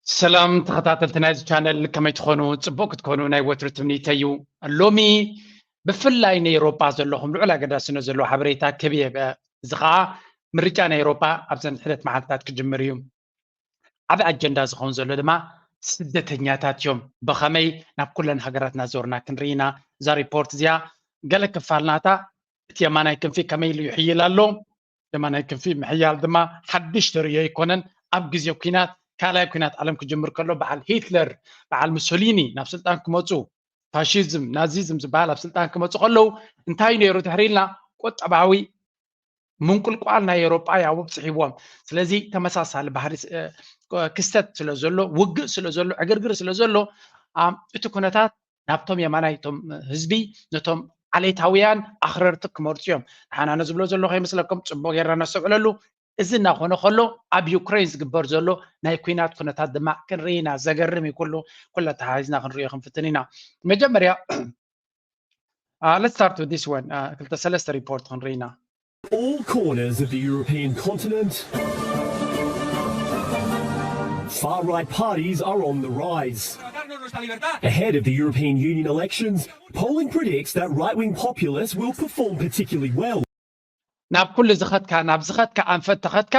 ሰላም ተኸታተልቲ ናይዚ ቻነል፣ ከመይ ትኾኑ? ጽቡቕ ክትኮኑ ናይ ወትሩ ትምኒተይ እዩ። ሎሚ ብፍላይ ንኤውሮጳ ዘለኹም ልዑል ኣገዳስነት ዘለዎ ሓበሬታ ክህብ እየ። እዚ ኸኣ ምርጫ ናይ ኤውሮጳ ኣብዘን ሕደት መዓልትታት ክጅምር እዩ። ዓቢ ኣጀንዳ ዝኸውን ዘሎ ድማ ስደተኛታት እዮም። ብኸመይ ናብ ኩለን ሃገራትና ዞርና ክንርኢ ኢና። እዛ ሪፖርት እዚኣ ገለ ክፋል ናታ እቲ የማናይ ክንፊ ከመይ ኢሉ ይሕይል ኣሎ። የማናይ ክንፊ ምሕያል ድማ ሓድሽ ተርእዮ ኣይኮነን። ኣብ ግዜ ኲናት፣ ካልኣይ ኲናት ዓለም ክጅምር ከሎ በዓል ሂትለር፣ በዓል ሙሶሊኒ ናብ ስልጣን ክመጹ፣ ፋሽዝም፣ ናዚዝም ዝበሃል ኣብ ስልጣን ክመጹ ከለዉ እንታይ ነይሩ ድሕሪ ኢልና ቁጠባዊ ምንቁልቋል ናይ ኤውሮጳ እዩ ኣብኡ ኣብጽሕዎም። ስለዚ ተመሳሳሊ ባህሪ ስ-፣ እ፣ ክስተት ስለ ዘሎ፣ ውግእ ስለ ዘሎ፣ ዕግርግር ስለ ዘሎ፣ ኣም፣ እቲ ኩነታት ናብቶም የማናይ እቶም ህዝቢ፣ ነቶም ዓሌታውያን ኣኽረርቲ ክመርጹ እዮም። ንሓና ነዚ ዝብሎ ዘለኹ ይመስለኩም? ጽቡቕ ጌርና ነስተውዕለሉ። እዚ እናኾነ ከሎ ኣብ ዩክሬን ዝግበር ዘሎ ናይ ኲናት ኩነታት ድማ ክንርኢ ኢና። ዘገርም እዩ። ኩሉ፣ ኩሉ ኣተሓሒዝና ክንርእዮ ክንፍትን ኢና። መጀመርያ፣ uh, let's start with this one. Uh, ክልተ ሰለስተ ሪፖርት ክንርኢ ኢና። All corners of the European continent, far right parties are on the rise. Ahead of the European Union elections, polling predicts that right wing populists will perform particularly well. ናብ ኩሉ ዝኸድካ፣ ናብ ዝኸድካ ኣንፈት ተኸድካ፣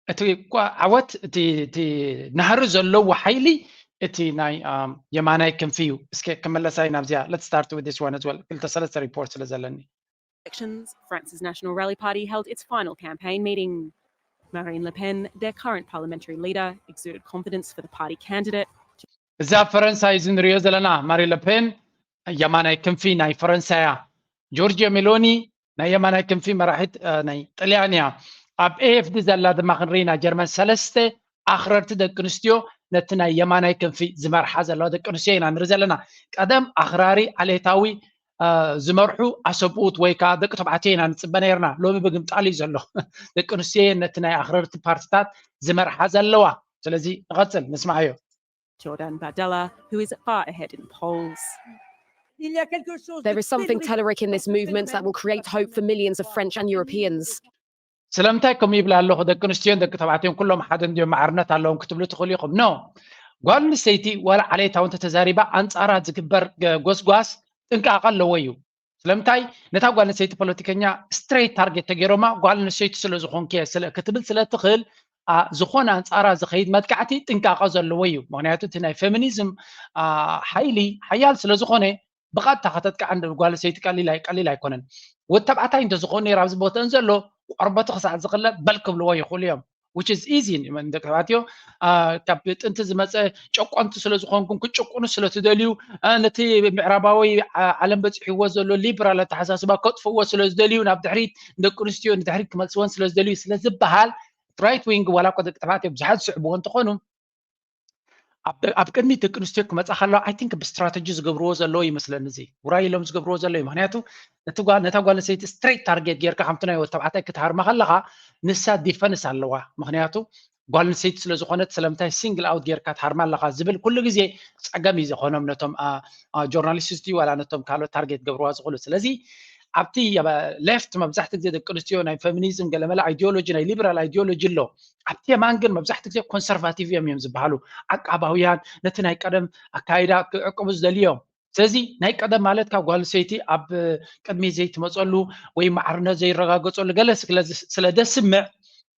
እቲ ኳ-፣ ዓወት፣ እቲ፣ እቲ ናህሪ ዘለዎ ሓይሊ እቲ ናይ፣ ኣም፣ የማናይ ክንፊ እዩ። እስከ ክመለሳ ኢና ኣብዚኣ። Let's start with this one as well. ክልተ ሰለስተ ሪፖርት ስለ ዘለኒ። Elections, France's National Rally Party held its final campaign meeting. Marine Le Pen, their current parliamentary leader, exuded confidence for the party candidate. እዛ ፈረንሳይ እዚ ንሪኦ ዘለና ማሪ ለፔን የማናይ ክንፊ ናይ ፈረንሳያ፣ ጆርጅዮ ሜሎኒ ናይ የማናይ ክንፊ መራሒት፣ እ፣ ናይ ጥልያን እያ። ኣብ ኤ ኤፍ ዲ ዘላ ድማ ክንርኢ ኢና ጀርመን ሰለስተ ኣኽረርቲ ደቂ ኣንስትዮ ነቲ ናይ የማናይ ክንፊ ዝመርሓ ዘለዋ ደቂ ኣንስትዮ ኢና ንርኢ ዘለና። ቀደም ኣኽራሪ ዓሌታዊ፣ እ፣ ዝመርሑ ኣሰብኡት ወይ ከዓ ደቂ ተባዕትዮ ኢና ንጽበ ነይርና። ሎሚ ብግምጣል እዩ ዘሎ። ደቂ ኣንስትዮ እየን ነቲ ናይ ኣኽረርቲ ፓርቲታት ዝመርሓ ዘለዋ። ስለዚ ንቐጽል ንስማዓዮ። Jordan Bardella, who is far ahead in polls. There is something telluric in this movement that will create hope for millions of French and Europeans. ስለምንታይ ከምኡ ይብላ ኣለኹ? ደቂ ኣንስትዮን ደቂ ተባዕትዮን ኩሎም ሓደ እንድዮም፣ ማዕርነት ኣለዎም ክትብሉ ትኽእሉ ኢኹም። ኖ፣ ጓል ኣንስተይቲ ዋላ ዓሌታዊ እንተተዛሪባ ኣንጻራ ዝግበር ገ-፣ ጎስጓስ ጥንቃቐ ኣለዎ እዩ። ስለምንታይ? ነታ ጓል ኣንስተይቲ ፖለቲከኛ ስትሬት ታርጌት ተገይሮማ ጓል ኣንስተይቲ ስለ ዝኾንኪ እየ ስለ ክትብል ስለ ትኽእል፣ ኣ፣ ዝኾነ ኣንጻራ ዝኸይድ መጥቃዕቲ ጥንቃቐ ዘለዎ እዩ። ምኽንያቱ እቲ ናይ ፌሚኒዝም፣ ኣ፣ ሓይሊ ሓያል ስለ ዝኾነ ብቐጥታ ከተጥቅዓ እንደ ጓል ኣንስተይቲ ቀሊል ኣይ-፣ ቀሊል ኣይኮነን። ወዲ ተባዕታይ እንተዝኾን ነይሩ ኣብዚ ቦተአን ዘሎ ቆርበቱ ክሳዕ ዝቕለጥ በል ክብልዎ ይኽእሉ እዮም። Which is easy ንደቂ ተባዕትዮ፣ ኣ፣ ካብ ጥንቲ ዝመጸ ጨቆንቲ ስለ ዝኾንኩም ክጭቁኑ ስለ ትደልዩ፣ ኣ፣ ነቲ ምዕራባዊ ዓ-፣ ዓለም በጺሕዎ ዘሎ ሊበራል ኣተሓሳስባ ከጥፍእዎ ስለ ዝደልዩ ናብ ድሕሪት ንደቂ ኣንስትዮ ንድሕሪት ክመልስወን ስለ ዝደልዩ ስለ ዝበሃል ራይት ዊንግ ዋላ እኮ ደቂ ተባዕትዮ ብዙሓት ዝስዕብዎ እንተኾኑ ኣብ፣ ኣብ ቅድሚት ደቂ ኣንስትዮ ክመጻ ከለዋ ኣይ ቲንክ ብስትራተጂ ዝገብርዎ ዘለዉ ይመስለኒ። እዚ ውራይ ኢሎም ዝገብርዎ ዘለዉ እዩ። ምኽንያቱ ነቲ ጓል፣ ነታ ጓል ኣንስተይቲ ስትሬት ታርጌት ጌርካ ከምቲ ናይ ወዲ ተባዕታይ ክትሃርማ ከለኻ ንሳ ዲፈንስ ኣለዋ። ምኽንያቱ ጓል ኣንስተይቲ ስለ ዝኾነት ስለምንታይ ሲንግል ኣውት ጌርካ ትሃርማ ኣለኻ ዝብል ኩሉ ግዜ ጸገም እዩ ዝኾኖም ነቶም፣ ኣ፣ ኣ፣ ጆርናሊስት ድዩ ዋላ ነቶም ካልኦት ታርጌት ገብርዋ ዝኽእሉ። ስለዚ ኣብቲ ሌፍት መብዛሕትኡ ግዜ ደቂ ኣንስትዮ ናይ ፌሚኒዝም ገለመለ ኣይዲዮሎጂ፣ ናይ ሊበራል ኣይዲዮሎጂ ኣሎ። ኣብቲ የማን ግን መብዛሕትኡ ግዜ ኮንሰርቫቲቭ እዮም፣ እዮም ዝበሃሉ። ዓቃባውያን፣ ነቲ ናይ ቀደም ኣካይዳ ክዕቅቡ ዝደልዩ እዮም። ስለዚ ናይ ቀደም ማለት ካብ ጓል ኣንስተይቲ ኣብ ቅድሚ ዘይትመፀሉ ወይ ማዕርነት ዘይረጋገፀሉ ገለ ስለ፣ ስለ ደስምዕ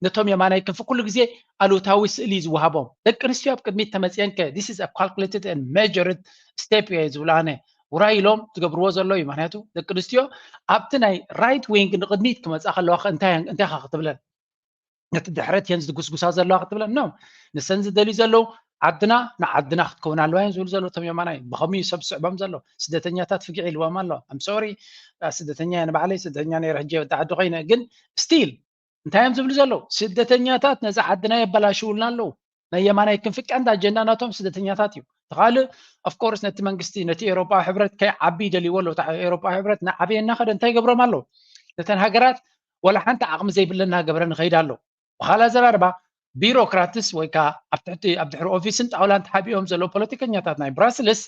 ነቶም የማናይ ክንፊ ኩሉ ግዜ ኣሉታዊ ስእሊ እዩ ዝወሃቦም። ደቂ ኣንስትዮ ኣብ ቅድሚት ተመፅየን ከ this is a calculated and measured step እየ ዝብሎ ኣነ። ውራይ ኢሎም ዝገብርዎ ዘሎ እዩ። ምክንያቱ ደቂ ኣንስትዮ ኣብቲ ናይ ራይት ዊንግ ንቅድሚት ክመፃ ከለዋ ከ እንታይ፣ እንታይ ኢኻ ክትብለን? ነቲ ድሕረት እየን ዝጉስጉሳ ዘለዋ ክትብለን? ኖ። ንሰን ዝደልዩ ዘለዉ ዓድና ንዓድና ክትከውን ኣለዋ እየን ዝብሉ ዘለዉ እቶም የማናይ። ብኸምኡ እዩ ሰብ ዝስዕቦም ዘሎ። ስደተኛታት ፍግዕ ኢልዎም ኣሎ። ኣም ሶሪ፣ ስደተኛ እየ ንባዕለይ፣ ስደተኛ ነይረ፣ ሕጂ ወዲ ዓዲ ኮይነ። ግን ስቲል እንታይ እዮም ዝብሉ ዘለዉ? ስደተኛታት ነዛ ዓድና የበላሽውልና ኣለዉ። ናይ የማናይ ክንፊ ቀንዲ ኣጀንዳ ናቶም ስደተኛታት እዩ። እቲ ካልእ ኦፍኮርስ ነቲ መንግስቲ፣ ነቲ ኤውሮጳዊ ሕብረት ከይዓቢ ይደልይዎ ኣለዉ። እቲ ኤውሮጳዊ ሕብረት እናዓበየ እናኸደ እንታይ ይገብሮም ኣለዉ? ነተን ሃገራት ወላ ሓንቲ ዓቕሚ ዘይብለን እናገበረ ንኸይድ ኣለዉ። ብኻልእ ኣዘራርባ ቢሮክራትስ ወይ ከዓ ኣብ ትሕቲ፣ ኣብ ድሕሪ ኦፊስን ጣውላን ተሓቢኦም ዘለዉ ፖለቲከኛታት ናይ ብራስልስ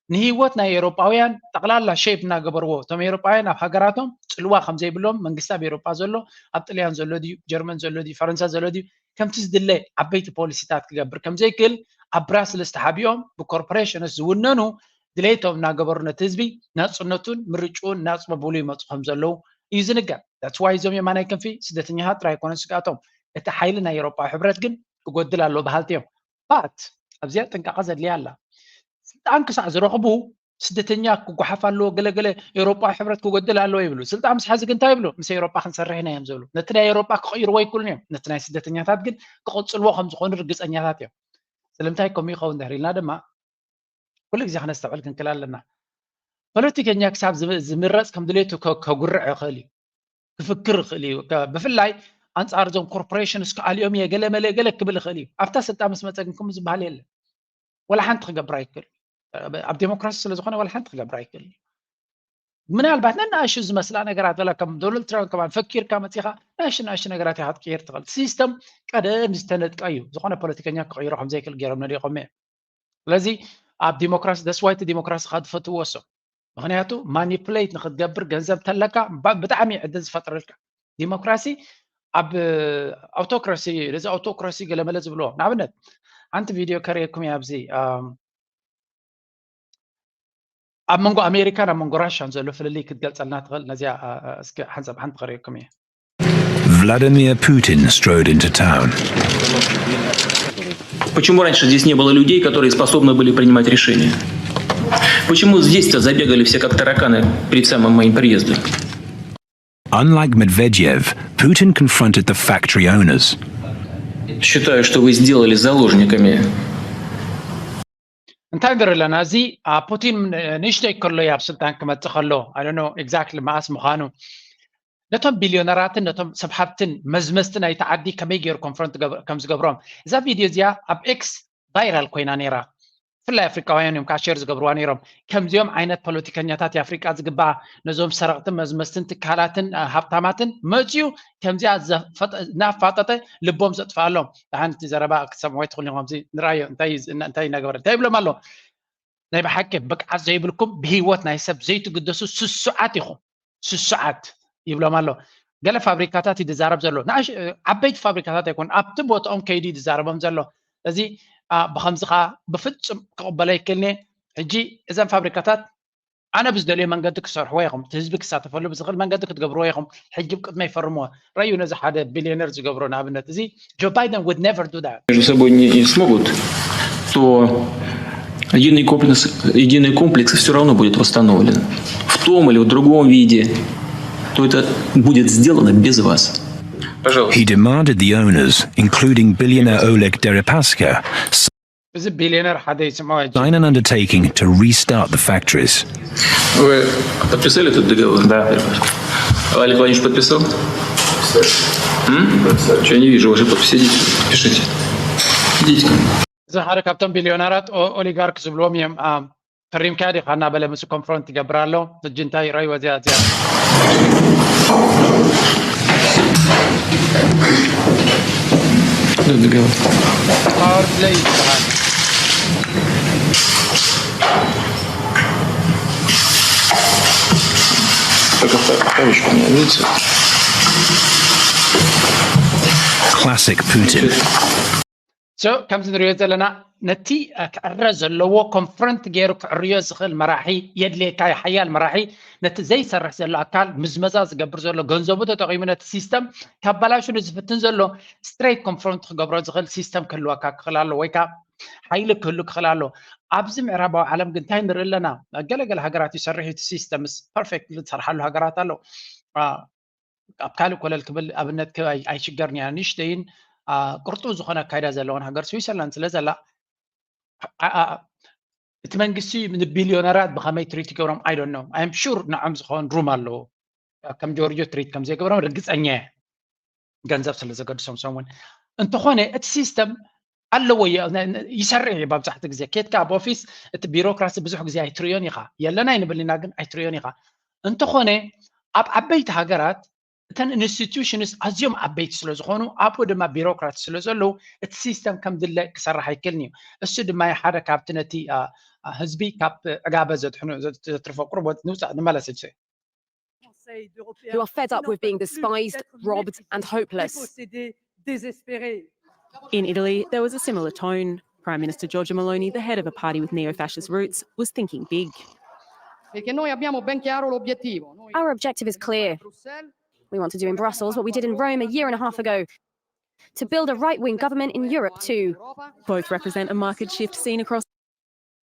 ንህይወት ናይ ኤውሮጳውያን ጠቕላላ ሼፕ እናገበርዎ፣ እቶም ኤውሮጳውያን ኣብ ሃገራቶም ጽልዋ ከም ዘይብሎም መንግስቲ ኣብ ኤውሮጳ ዘሎ፣ ኣብ ጥልያን ዘሎ ድዩ፣ ጀርመን ዘሎ ድዩ፣ ፈረንሳ ዘሎ ድዩ፣ ከምቲ ዝድለ ዓበይቲ ፖሊሲታት ክገብር ከም ዘይክእል ኣብ ብራስልስ ተሓቢኦም ብኮርፖሬሽንስ ዝውነኑ ድሌቶም እናገበሩ ነቲ ህዝቢ ናፅነቱን ምርጭኡን ናፅበብሉ ይመፁ ከም ዘለዉ እዩ ዝንገር። That's why እዞም የማናይ ክንፊ ስደተኛታት ጥራይ ኣይኮነን ስግኣቶም፣ እቲ ሓይሊ ናይ ኤውሮጳዊ ሕብረት ግን ክጎድል ኣለዎ በሃልቲ እዮም። ባት ኣብዚኣ ጥንቃቐ ዘድልያ ኣላ። ስልጣን ክሳዕ ዝረኽቡ ስደተኛ ክጓሓፍ ኣለዎ፣ ገለገለ ኤውሮጳዊ ሕብረት ክጎድል ኣለዎ ይብሉ። ስልጣን ምስ ሓዚ ግን እንታይ ይብሉ? ምስ ኤውሮጳ ክንሰርሕ ኢና እዮም ዝብሉ። ነቲ ናይ ኤውሮጳ ክቕይርዎ ኣይክእሉን እዮም። ነቲ ናይ ስደተኛታት ግን ክቕጽልዎ ከም ዝኾኑ ርግጸኛታት እዮም። ስለምንታይ ከምኡ ይኸውን ድሕር ኢልና ድማ ኩሉ ግዜ ክነስተውዕል ክንክል ኣለና። ፖለቲከኛ ክሳብ ዝም- ዝምረጽ ከም ድሌቱ ከ- ከጉርዕ ይኽእል እዩ፣ ክፍክር ይኽእል እዩ። ከ- ብፍላይ ኣንጻር እዞም ኮርፖሬሽንስ ክኣልዮም እየ ገለ መለ ገለ ክብል ይኽእል እዩ። ኣብታ ስልጣን ምስ መጸ ግን ከምኡ ዝበሃል የለን። ወላ ሓንቲ ክገብር ኣይክእል። ኣብ ዴሞክራሲ ስለ ዝኾነ ወላ ሓንቲ ክገብር ኣይክእል። ምናልባት ነናእሹ ዝመስላ ነገራት በላ ከም ዶናልድ ትራምፕ ከማን ፈኪርካ መፂኻ ናእሹ ናእሹ ነገራት ኢኻ ክትቅይር ትኽእል። ሲስተም ቀደም ዝተነጥቀ እዩ። ዝኾነ ፖለቲከኛ ክቕይሮ ከም ዘይክእል ገይሮም ነዲቖም እዮም። ስለዚ ኣብ ዲሞክራሲ ደስዋይቲ ዲሞክራሲ ካብ ዝፈትዎ እሶም። ምክንያቱ ማኒፕሌት ንክትገብር ገንዘብ ተለካ ባ- ብጣዕሚ እዩ ዕድል ዝፈጥረልካ። ዲሞክራሲ ኣብ ኣውቶክራሲ ነዚ ኣውቶክራሲ ገለመለ ዝብልዎ ንኣብነት ሓንቲ ቪድዮ ከርእየኩም እየ ኣብዚ ኣም፣ ኣብ መንጎ ኣሜሪካን ኣብ መንጎ ራሽያን ዘሎ ፍልልይ ክትገልፀልና ትኽእል? ነዚኣ አ- አ- እስኪ ሓንሳብ ሓንቲ ከርእየኩም እየ። Vladimir Putin strode into town. Почему раньше здесь не было людей, которые способны были принимать решения? Почему здесь-то забегали все как тараканы перед самым моим приездом? Unlike Medvedev, Putin confronted the factory owners. Считаю, что вы сделали заложниками እንታይ ንርኢ ኣለና? እዚ አ፣ ፑቲን ንእሽተይ ከሎ እዩ ኣብ ስልጣን ክመፅእ ከሎ I don't know exactly መዓስ ምዃኑ ነቶም ቢልዮነራትን ነቶም ሰብ ሃብትን መዝመዝቲ ናይቲ ዓዲ ከመይ ገይሩ ኮንፍሮንት ከም ዝገብሮም እዛ ቪድዮ እዚኣ ኣብ ኤክስ ቫይራል ኮይና ነይራ። ብፍላይ ኣፍሪቃውያን እዮም ከዓ ሸር ዝገብርዋ ነይሮም። ከምዚኦም ዓይነት ፖለቲከኛታት የኣፍሪቃ ዝግባኣ ነዞም ሰረቕትን መዝመዝትን ትካላትን አ፣ ሃብታማትን መፅዩ ከምዚኣ ዘፈጠ- እናፋጠጠ ልቦም ዘጥፍኣሎም። ደሓን እቲ ዘረባ ክትሰምዕዎ ትኽእሉ ኢኹም። ከምዚ ንርኣዮ እንታይ እዩ ዝ- እንታይ እናገበረ እንታይ ይብሎም ኣሎ? ናይ ብሓቂ ብቅዓት ዘይብልኩም ብህይወት ናይ ሰብ ዘይትግደሱ ስሱዓት ኢኹም። ስሱዓት ይብሎም ኣሎ። ገለ ፋብሪካታት እዩ ዝዛረብ ዘሎ። ንኣሽ- ዓበይቲ ፋብሪካታት ኣይኮን ኣብቲ ቦታኦም ከይዱ እዩ ዝዛረቦም ዘሎ። እዚ አ፣ ብኸምዚ ከዓ ብፍጹም ክቕበሎ ኣይክእልን እየ። ሕጂ እዘን ፋብሪካታት ኣነ ብዝደልዮ መንገዲ ክሰርሕዎ ኢኹም፣ እቲ ህዝቢ ክሳተፈሉ ብዝኽእል መንገዲ ክትገብርዎ ኢኹም። ሕጂ ብቅድመ ይፈርምዎ። ረዩ ነዚ ሓደ ቢልዮነር ዝገብሮ ንኣብነት እዚ ጆ ባይደን would never do that። Между собой не, не смогут, то единый комплекс, единый комплекс все равно будет восстановлен. В том или в другом виде. То это будет сделано без вас. Пожалуйста. He demanded the owners, including billionaire Oleg Deripaska, እዚ ቢልዮነር ሓደ ይስምዖ ሕጂ sign an undertaking to restart the factories. Вы подписали этот договор? Да. Олег Владимирович подписал? М? Что, я не вижу вашей подписи. Идите, пишите. Идите. እዚ ሓደ ካብቶም ቢልዮነራት ኦ- ኦሊጋርክ ዝብልዎም እዮም። አ፣ ፈሪምካ ዲኻ እናበለ ምስ ኮንፍሮንት ይገብር ኣሎ። ሕጂ እንታይ ረይዎ እዚኣ እዚኣ ፓወር ፕሌይ ይበሃል። Только вторую вторичку мне, видите? Classic Putin. So ከምዚ ንሪኦ ዘለና ነቲ ክዕረ ዘለዎ ኮንፍረንት ገይሩ ክዕርዮ ዝኽእል መራሒ የድልየካ እዩ። ሓያል መራሒ ነቲ ዘይሰርሕ ዘሎ ኣካል ምዝመዛ ዝገብር ዘሎ ገንዘቡ ተጠቒሙ ነቲ ሲስተም ካባላሹ ንዝፍትን ዘሎ ስትሬት ኮንፍሮንት ክገብሮ ዝኽእል ሲስተም ክህልወካ ክኽእል ኣሎ ወይ ከዓ ሓይሊ ክህሉ ክኽእል ኣሎ። ኣብዚ ምዕራባዊ ዓለም ግን እንታይ ንርኢ ኣለና? ገለገለ ሃገራት ይሰርሕ እቲ ሲስተምስ ፐርፌክት ዝሰርሓሉ ሃገራት ኣሎ። ኣብ ካልእ ኮለል ክብል ኣብነት ክህብ ኣይሽገርን እያ። ንእሽተይን ቅርጡው ዝኾነ ኣካይዳ ዘለዎን ሃገር ስዊዘርላንድ ስለ ዘላ እቲ መንግስቲ ንቢልዮነራት ብኸመይ ትሪት ይገብሮም I don't know. I am sure ንዖም ዝኸውን ሩም ኣለዎ ከም ጆርጆ ትሪት ከም ዘይገብሮም ርግፀኛ እየ። ገንዘብ ስለ ዘገድሶም ሰም እውን እንተኾነ እቲ ሲስተም ኣለዎ ይሰርሕ እዩ። መብዛሕትኡ ግዜ ኬድካ ኣብ ኦፊስ እቲ ቢሮክራሲ ብዙሕ ግዜ ኣይትሪዮን ኢኻ። የለን ኣይንብልን ኢና ግን ኣይትሪዮን ኢኻ። እንተኾነ ኣብ ዓበይቲ ሃገራት እተን ኢንስቲትዩሽንስ ኣዝዮም ዓበይቲ ስለ ዝኾኑ ኣብኡ ድማ ቢሮክራት ስለ ዘለዉ እቲ ሲስተም ከም ድለ ክሰርሕ ኣይክእልን እዩ። እሱ ድማ ሓደ ካብቲ ነቲ ህዝቢ ካብ ዕጋበ ዘድሕኑ ዘትርፎ ቁርቦት ንውፃእ ንመለስ who are fed up with being despised, robbed, and hopeless. In Italy, there was a similar tone. Prime Minister Giorgia Meloni, the head of a party with neo-fascist roots, was thinking big. Perché noi abbiamo ben chiaro l'obiettivo. Noi Our objective is clear. Bruxelles We want to do in Brussels what we did in Rome a year and a half ago to build a right wing government in Europe too. Both represent a marked shift seen across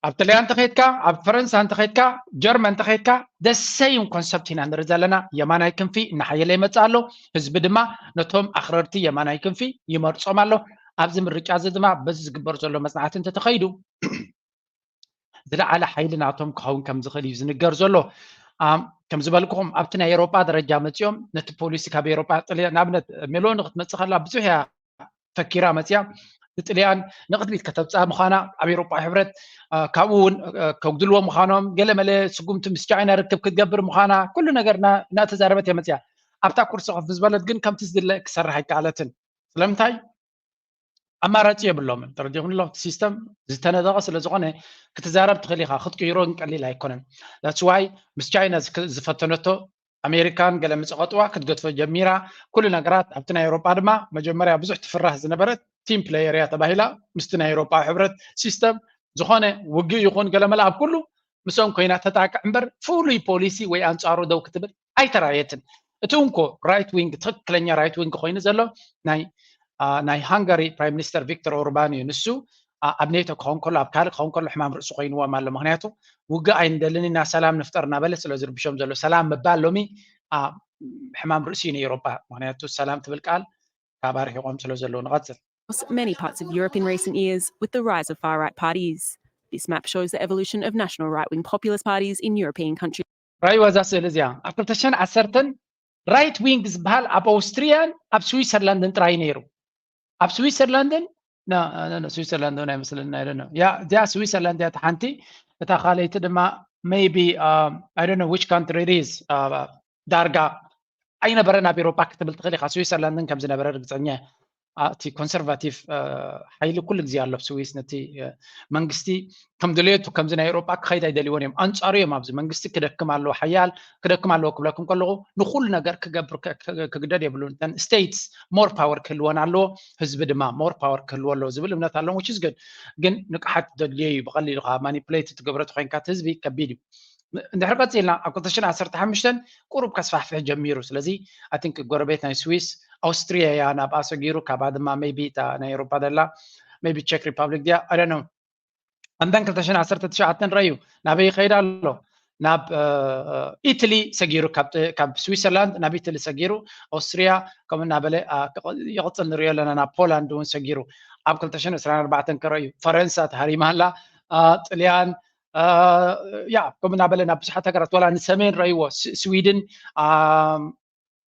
ኣብ ጥልያን እንተኸድካ፣ ኣብ ፈረንሳ እንተኸድካ፣ ጀርመን እንተኸድካ፣ the same concept ኢና ንርኢ ዘለና። የማናይ ክንፊ እናሓየለ ይመፅእ ኣሎ። ህዝቢ ድማ ነቶም ኣኽረርቲ የማናይ ክንፊ ይመርፆም ኣሎ። ኣብዚ ምርጫ እዚ ድማ በዚ ዝግበር ዘሎ መፅናዕቲ እንተተኸይዱ ዝለዓለ ሓይሊ ናቶም ክኸውን ከም ዝኽእል እዩ ዝንገር ዘሎ። ኣም፣ ከም ዝበልኩኹም ኣብቲ ናይ ኤሮጳ ደረጃ መፂኦም ነቲ ፖሊሲ ካብ ኤሮጳ ጥልያን ንኣብነት ሜሎኒ ክትመፅእ ከላ ብዙሕ እያ ፈኪራ መፅያ። ጥልያን ንቕድሚት ከተብፅኣ ምዃና ኣብ ኤሮጳ ሕብረት አ፣ ካብኡ እውን አ፣ ከጉድልዎ ምዃኖም ገለ መለ ስጉምቲ ምስ ቻይና ርክብ ክትገብር ምዃና ኩሉ ነገር እና- እናተዛረበት እያ መፅያ። ኣብታ ኩርሲ ኮፍ ዝበለት ግን ከምቲ ዝድለ ክሰርሕ ኣይከኣለትን። ስለምንታይ? ኣማራፂ የብሎምን። ተረዲኹም ኣሎ። እቲ ሲስተም ዝተነደቐ ስለ ዝኾነ ክትዛረብ ትኽእል ኢኻ፣ ክትቅይሮ ግን ቀሊል ኣይኮነን። That's why ምስ ቻይና ዝክ- ዝፈተነቶ ኣሜሪካን ገለ ምፅቐጥዋ ክትገድፎ ጀሚራ። ኩሉ ነገራት ኣብቲ ናይ ኤውሮጳ ድማ መጀመርያ ብዙሕ ትፍራህ ዝነበረት ቲም ፕሌየር እያ ተባሂላ ምስቲ ናይ ኤውሮጳ ሕብረት ሲስተም ዝኾነ ውግእ ይኹን ገለ መለ ኣብ ኩሉ ምስኦም ኮይና ተጣቅዕ እምበር ፍሉይ ፖሊሲ ወይ ኣንፃሩ ደው ክትብል ኣይተራየትን። እቲ እንኮ ራይት ዊንግ ትኽክለኛ ራይት ዊንግ ኮይኑ ዘሎ ናይ አ፣ ናይ ሃንጋሪ ፕራይም ሚኒስተር ቪክተር ኦርባን እዩ። ንሱ አ፣ ኣብ ኔቶ ክኸውን ከሎ ኣብ ካልእ ክኸውን ከሎ ሕማም ርእሲ ኮይንዎም ኣሎ። ምክንያቱ ውግእ ኣይንደልን ኢና ሰላም ንፍጠር እናበለ ስለ ዝርብሾም ዘሎ ሰላም ምባል ሎሚ አ፣ ሕማም ርእሲ እዩ ንኤውሮጳ። ምክንያቱ ሰላም ትብል ቃል ካብ ኣርሒቖም ስለ ዘለዉ ንቐጽል። across many parts of Europe in recent years with the rise of far right parties. This map shows the evolution of national right wing populist parties in European countries. ራእይዋ እዛ ስእሊ እዚኣ ኣብ ክልተ ሽሕን ዓሰርተን ራይት ዊንግ ዝበሃል ኣብ ኣውስትሪያን ኣብ ስዊሰርላንድን ጥራይ ነይሩ። ኣብ ስዊሰርላንድን ና- ና- ና- ስዊሰርላንድ እውን ኣይመስለኒ። I don't know። ያ እዚኣ ስዊሰርላንድ እያ እቲ ሓንቲ። እታ ካልኣይቲ ድማ maybe I don't know which country it is ዳርጋ ኣይነበረን ኣብ ኤውሮጳ ክትብል ትኽእል ኢኻ። ስዊሰርላንድን ከም ዝነበረ ርግፀኛ እየ። አ- እቲ ኮንሰርቫቲቭ አ፣ ሓይሊ ኩሉ ግዜ ኣሎ ኣብ ስዊስ። ነቲ አ፣ መንግስቲ ከም ድሌቱ ከምዚ ናይ ኤውሮጳ ክኸይድ ኣይደልይዎን እዮም። ኣንጻሩ እዮም ኣብዚ መንግስቲ ክደክም ኣለዎ፣ ሓያል ክደክም ኣለዎ ክብለኩም ከለኹ ንኹሉ ነገር ክገብር ክ- ክ- ክግደድ የብሉን። እተን ስቴትስ ሞር ፓወር ክህልወን ኣለዎ፣ ህዝቢ ድማ ሞር ፓወር ክህልዎ ኣለዎ ዝብል እምነት ኣለዎም። Which is good። ግን ንቅሓት ዘድልዮ እዩ። ብቐሊሉ ካብ ማኒፕሌት ትገብሮ ተኮይንካ እቲ ህዝቢ ከቢድ እዩ። እንድሕር ቀፂልና ኣብ ክልተ ሽሕን ዓሰርተ ሓሙሽተን ቁሩብ ከስፋሕፍሕ ጀሚሩ። ስለዚ I think ጎረቤት ናይ ስዊስ ኣውስትሪያ እያ ናብኣ ሰጊሩ፣ ካብኣ ድማ maybe እታ ናይ ኤውሮፓ ደላ maybe ቼክ ሪፓብሊክ ድያ I don't know። ኣንዳን ክልተ ሽሕን ዓሰርተ ትሽዓተን ረዩ ናበይ ይኸይድ ኣሎ? ናብ አ፣ ኢትሊ ሰጊሩ፣ ካብ ጥ- ካብ ስዊሰርላንድ ናብ ኢትሊ ሰጊሩ፣ ኣውስትሪያ ከምኡ እናበለ አ፣ ክቕ- ይቕፅል ንሪኦ ኣለና። ናብ ፖላንድ እውን ሰጊሩ ኣብ ክልተ ሽሕን ዕስራን ኣርባዕተን ከረዩ። ፈረንሳ ተሃሪማ ኣላ። አ፣ ጥልያን አ፣ ያ ከምኡ እናበለ ናብ ብዙሓት ሃገራት ዋላ ንሰሜን ረይዎ ስ- ስዊድን አ፣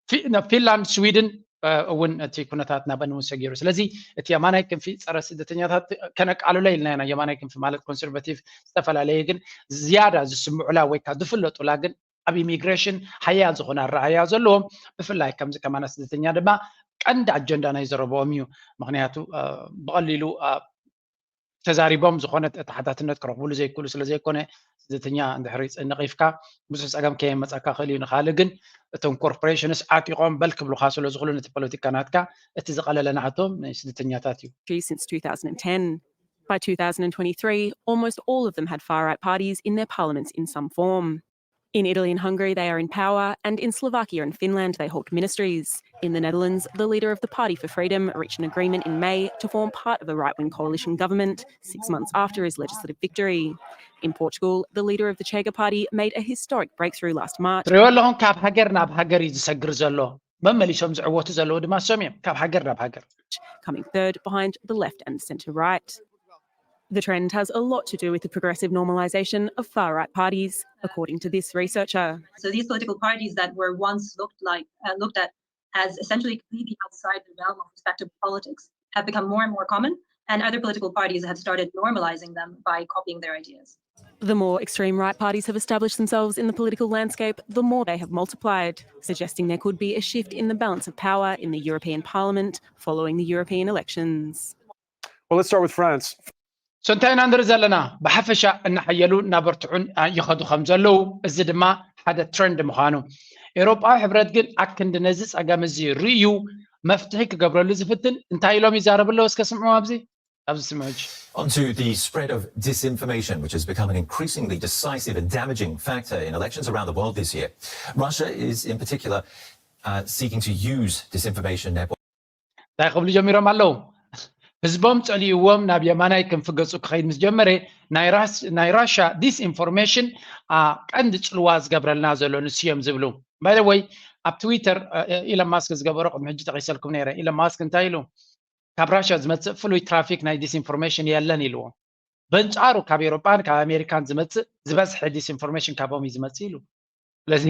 ፊ- ናብ ፊንላንድ ስዊድን አ፣ እውን እቲ ኩነታት ናበን እውን ሰጊሩ። ስለዚ እቲ የማናይ ክንፊ ፀረ ስደተኛታት ከነቃልሎ ኢልና ኢና። የማናይ ክንፊ ማለት ኮንሰርቫቲቭ ዝተፈላለየ ግን ዝያዳ ዝስምዑላ ወይ ከዓ ዝፍለጡላ ግን ኣብ ኢሚግሬሽን ሓያል ዝኾነ ኣረኣያ ዘለዎም ብፍላይ ከምዚ ከማና ስደተኛ ድማ ቀንዲ ኣጀንዳ ናይ ዘረብኦም እዩ። ምክንያቱ አ፣ ብቐሊሉ አ፣ ተዛሪቦም ዝኾነ ተሓታትነት ክረኽብሉ ዘይክእሉ ስለ ዘይኮነ ስደተኛ እንድሕር ነቒፍካ ብዙሕ ፀገም ከየመፀካ ክእል እዩ። ንካልእ ግን እቶም ኮርፖሬሽንስ ዓጢቖም በል ክብሉካ ስለ ዝኽእሉ ነቲ ፖለቲካ ናትካ እቲ ዝቐለለ ንዓቶም ናይ ስደተኛታት እዩ። Since two thousand ten. By two thousand twenty-three, almost all of them had far right parties in their parliaments in some form. In Italy and Hungary, they are in power, and in Slovakia and Finland, they hold ministries. In the Netherlands, the leader of the Party for Freedom reached an agreement in May to form part of a right wing coalition government, six months after his legislative victory. In Portugal, the leader of the Chega Party made a historic breakthrough last March. ትሪኦ ኣለኹም ካብ ሃገር ናብ ሃገር እዩ ዝሰግር ዘሎ። መመሊሶም ዝዕወቱ ዘለዉ ድማ እሶም እዮም ካብ ሃገር ናብ ሃገር። Coming third behind the left and centre right. The trend has a lot to do with the progressive normalisation of far right parties, according to this researcher. So these political parties that were once looked like uh, looked at as essentially completely outside the realm of respectable politics have become more and more common, and other political parties have started normalizing them by copying their ideas. The more extreme right parties have established themselves in the political landscape, the more they have multiplied, suggesting there could be a shift in the balance of power in the European Parliament following the European elections. Well, let's start with France. So እንታይ ኢና ንርኢ ዘለና? ብሓፈሻ እናሓየሉ እናበርትዑን አ፣ ይኸዱ ከም ዘለዉ፣ እዚ ድማ ሓደ ትረንድ ምዃኑ። ኤውሮጳዊ ሕብረት ግን ኣክንዲ ነዚ ጸገም እዚ ርእዩ መፍትሒ ክገብረሉ ዝፍትን እንታይ ኢሎም ይዛረቡ ኣለዉ? እስከ ስምዑ ኣብዚ። ኣብዚ ስምዑ ሕጂ። Onto the spread of disinformation, which has become an increasingly decisive and damaging factor in elections around the world this year. Russia is, in particular, uh, seeking to use disinformation networks. እንታይ ክብሉ ጀሚሮም ኣለዉ? ህዝቦም ጸሊእዎም ናብ የማናይ ክንፊ ገጹ ክኸይድ ምስ ጀመረ ናይ ራስ- ናይ ራሻ ዲስኢንፎርሜሽን ቀንዲ ጽልዋ ዝገብረልና ዘሎ ንስዮም ዝብሉ። ባይ ወይ ኣብ ትዊተር ኢለን ማስክ ዝገበሮ ቅድሚ ሕጂ ጠቂሰልኩም ነይረ። ኢለን ማስክ እንታይ ኢሉ? ካብ ራሻ ዝመጽእ ፍሉይ ትራፊክ ናይ ዲስኢንፎርሜሽን የለን ኢልዎ። በንጻሩ ካብ ኤሮጳን ካብ ኣሜሪካን ዝመጽእ ዝበዝሐ ዲስኢንፎርሜሽን ካቦም እዩ ዝመጽእ ኢሉ። ስለዚ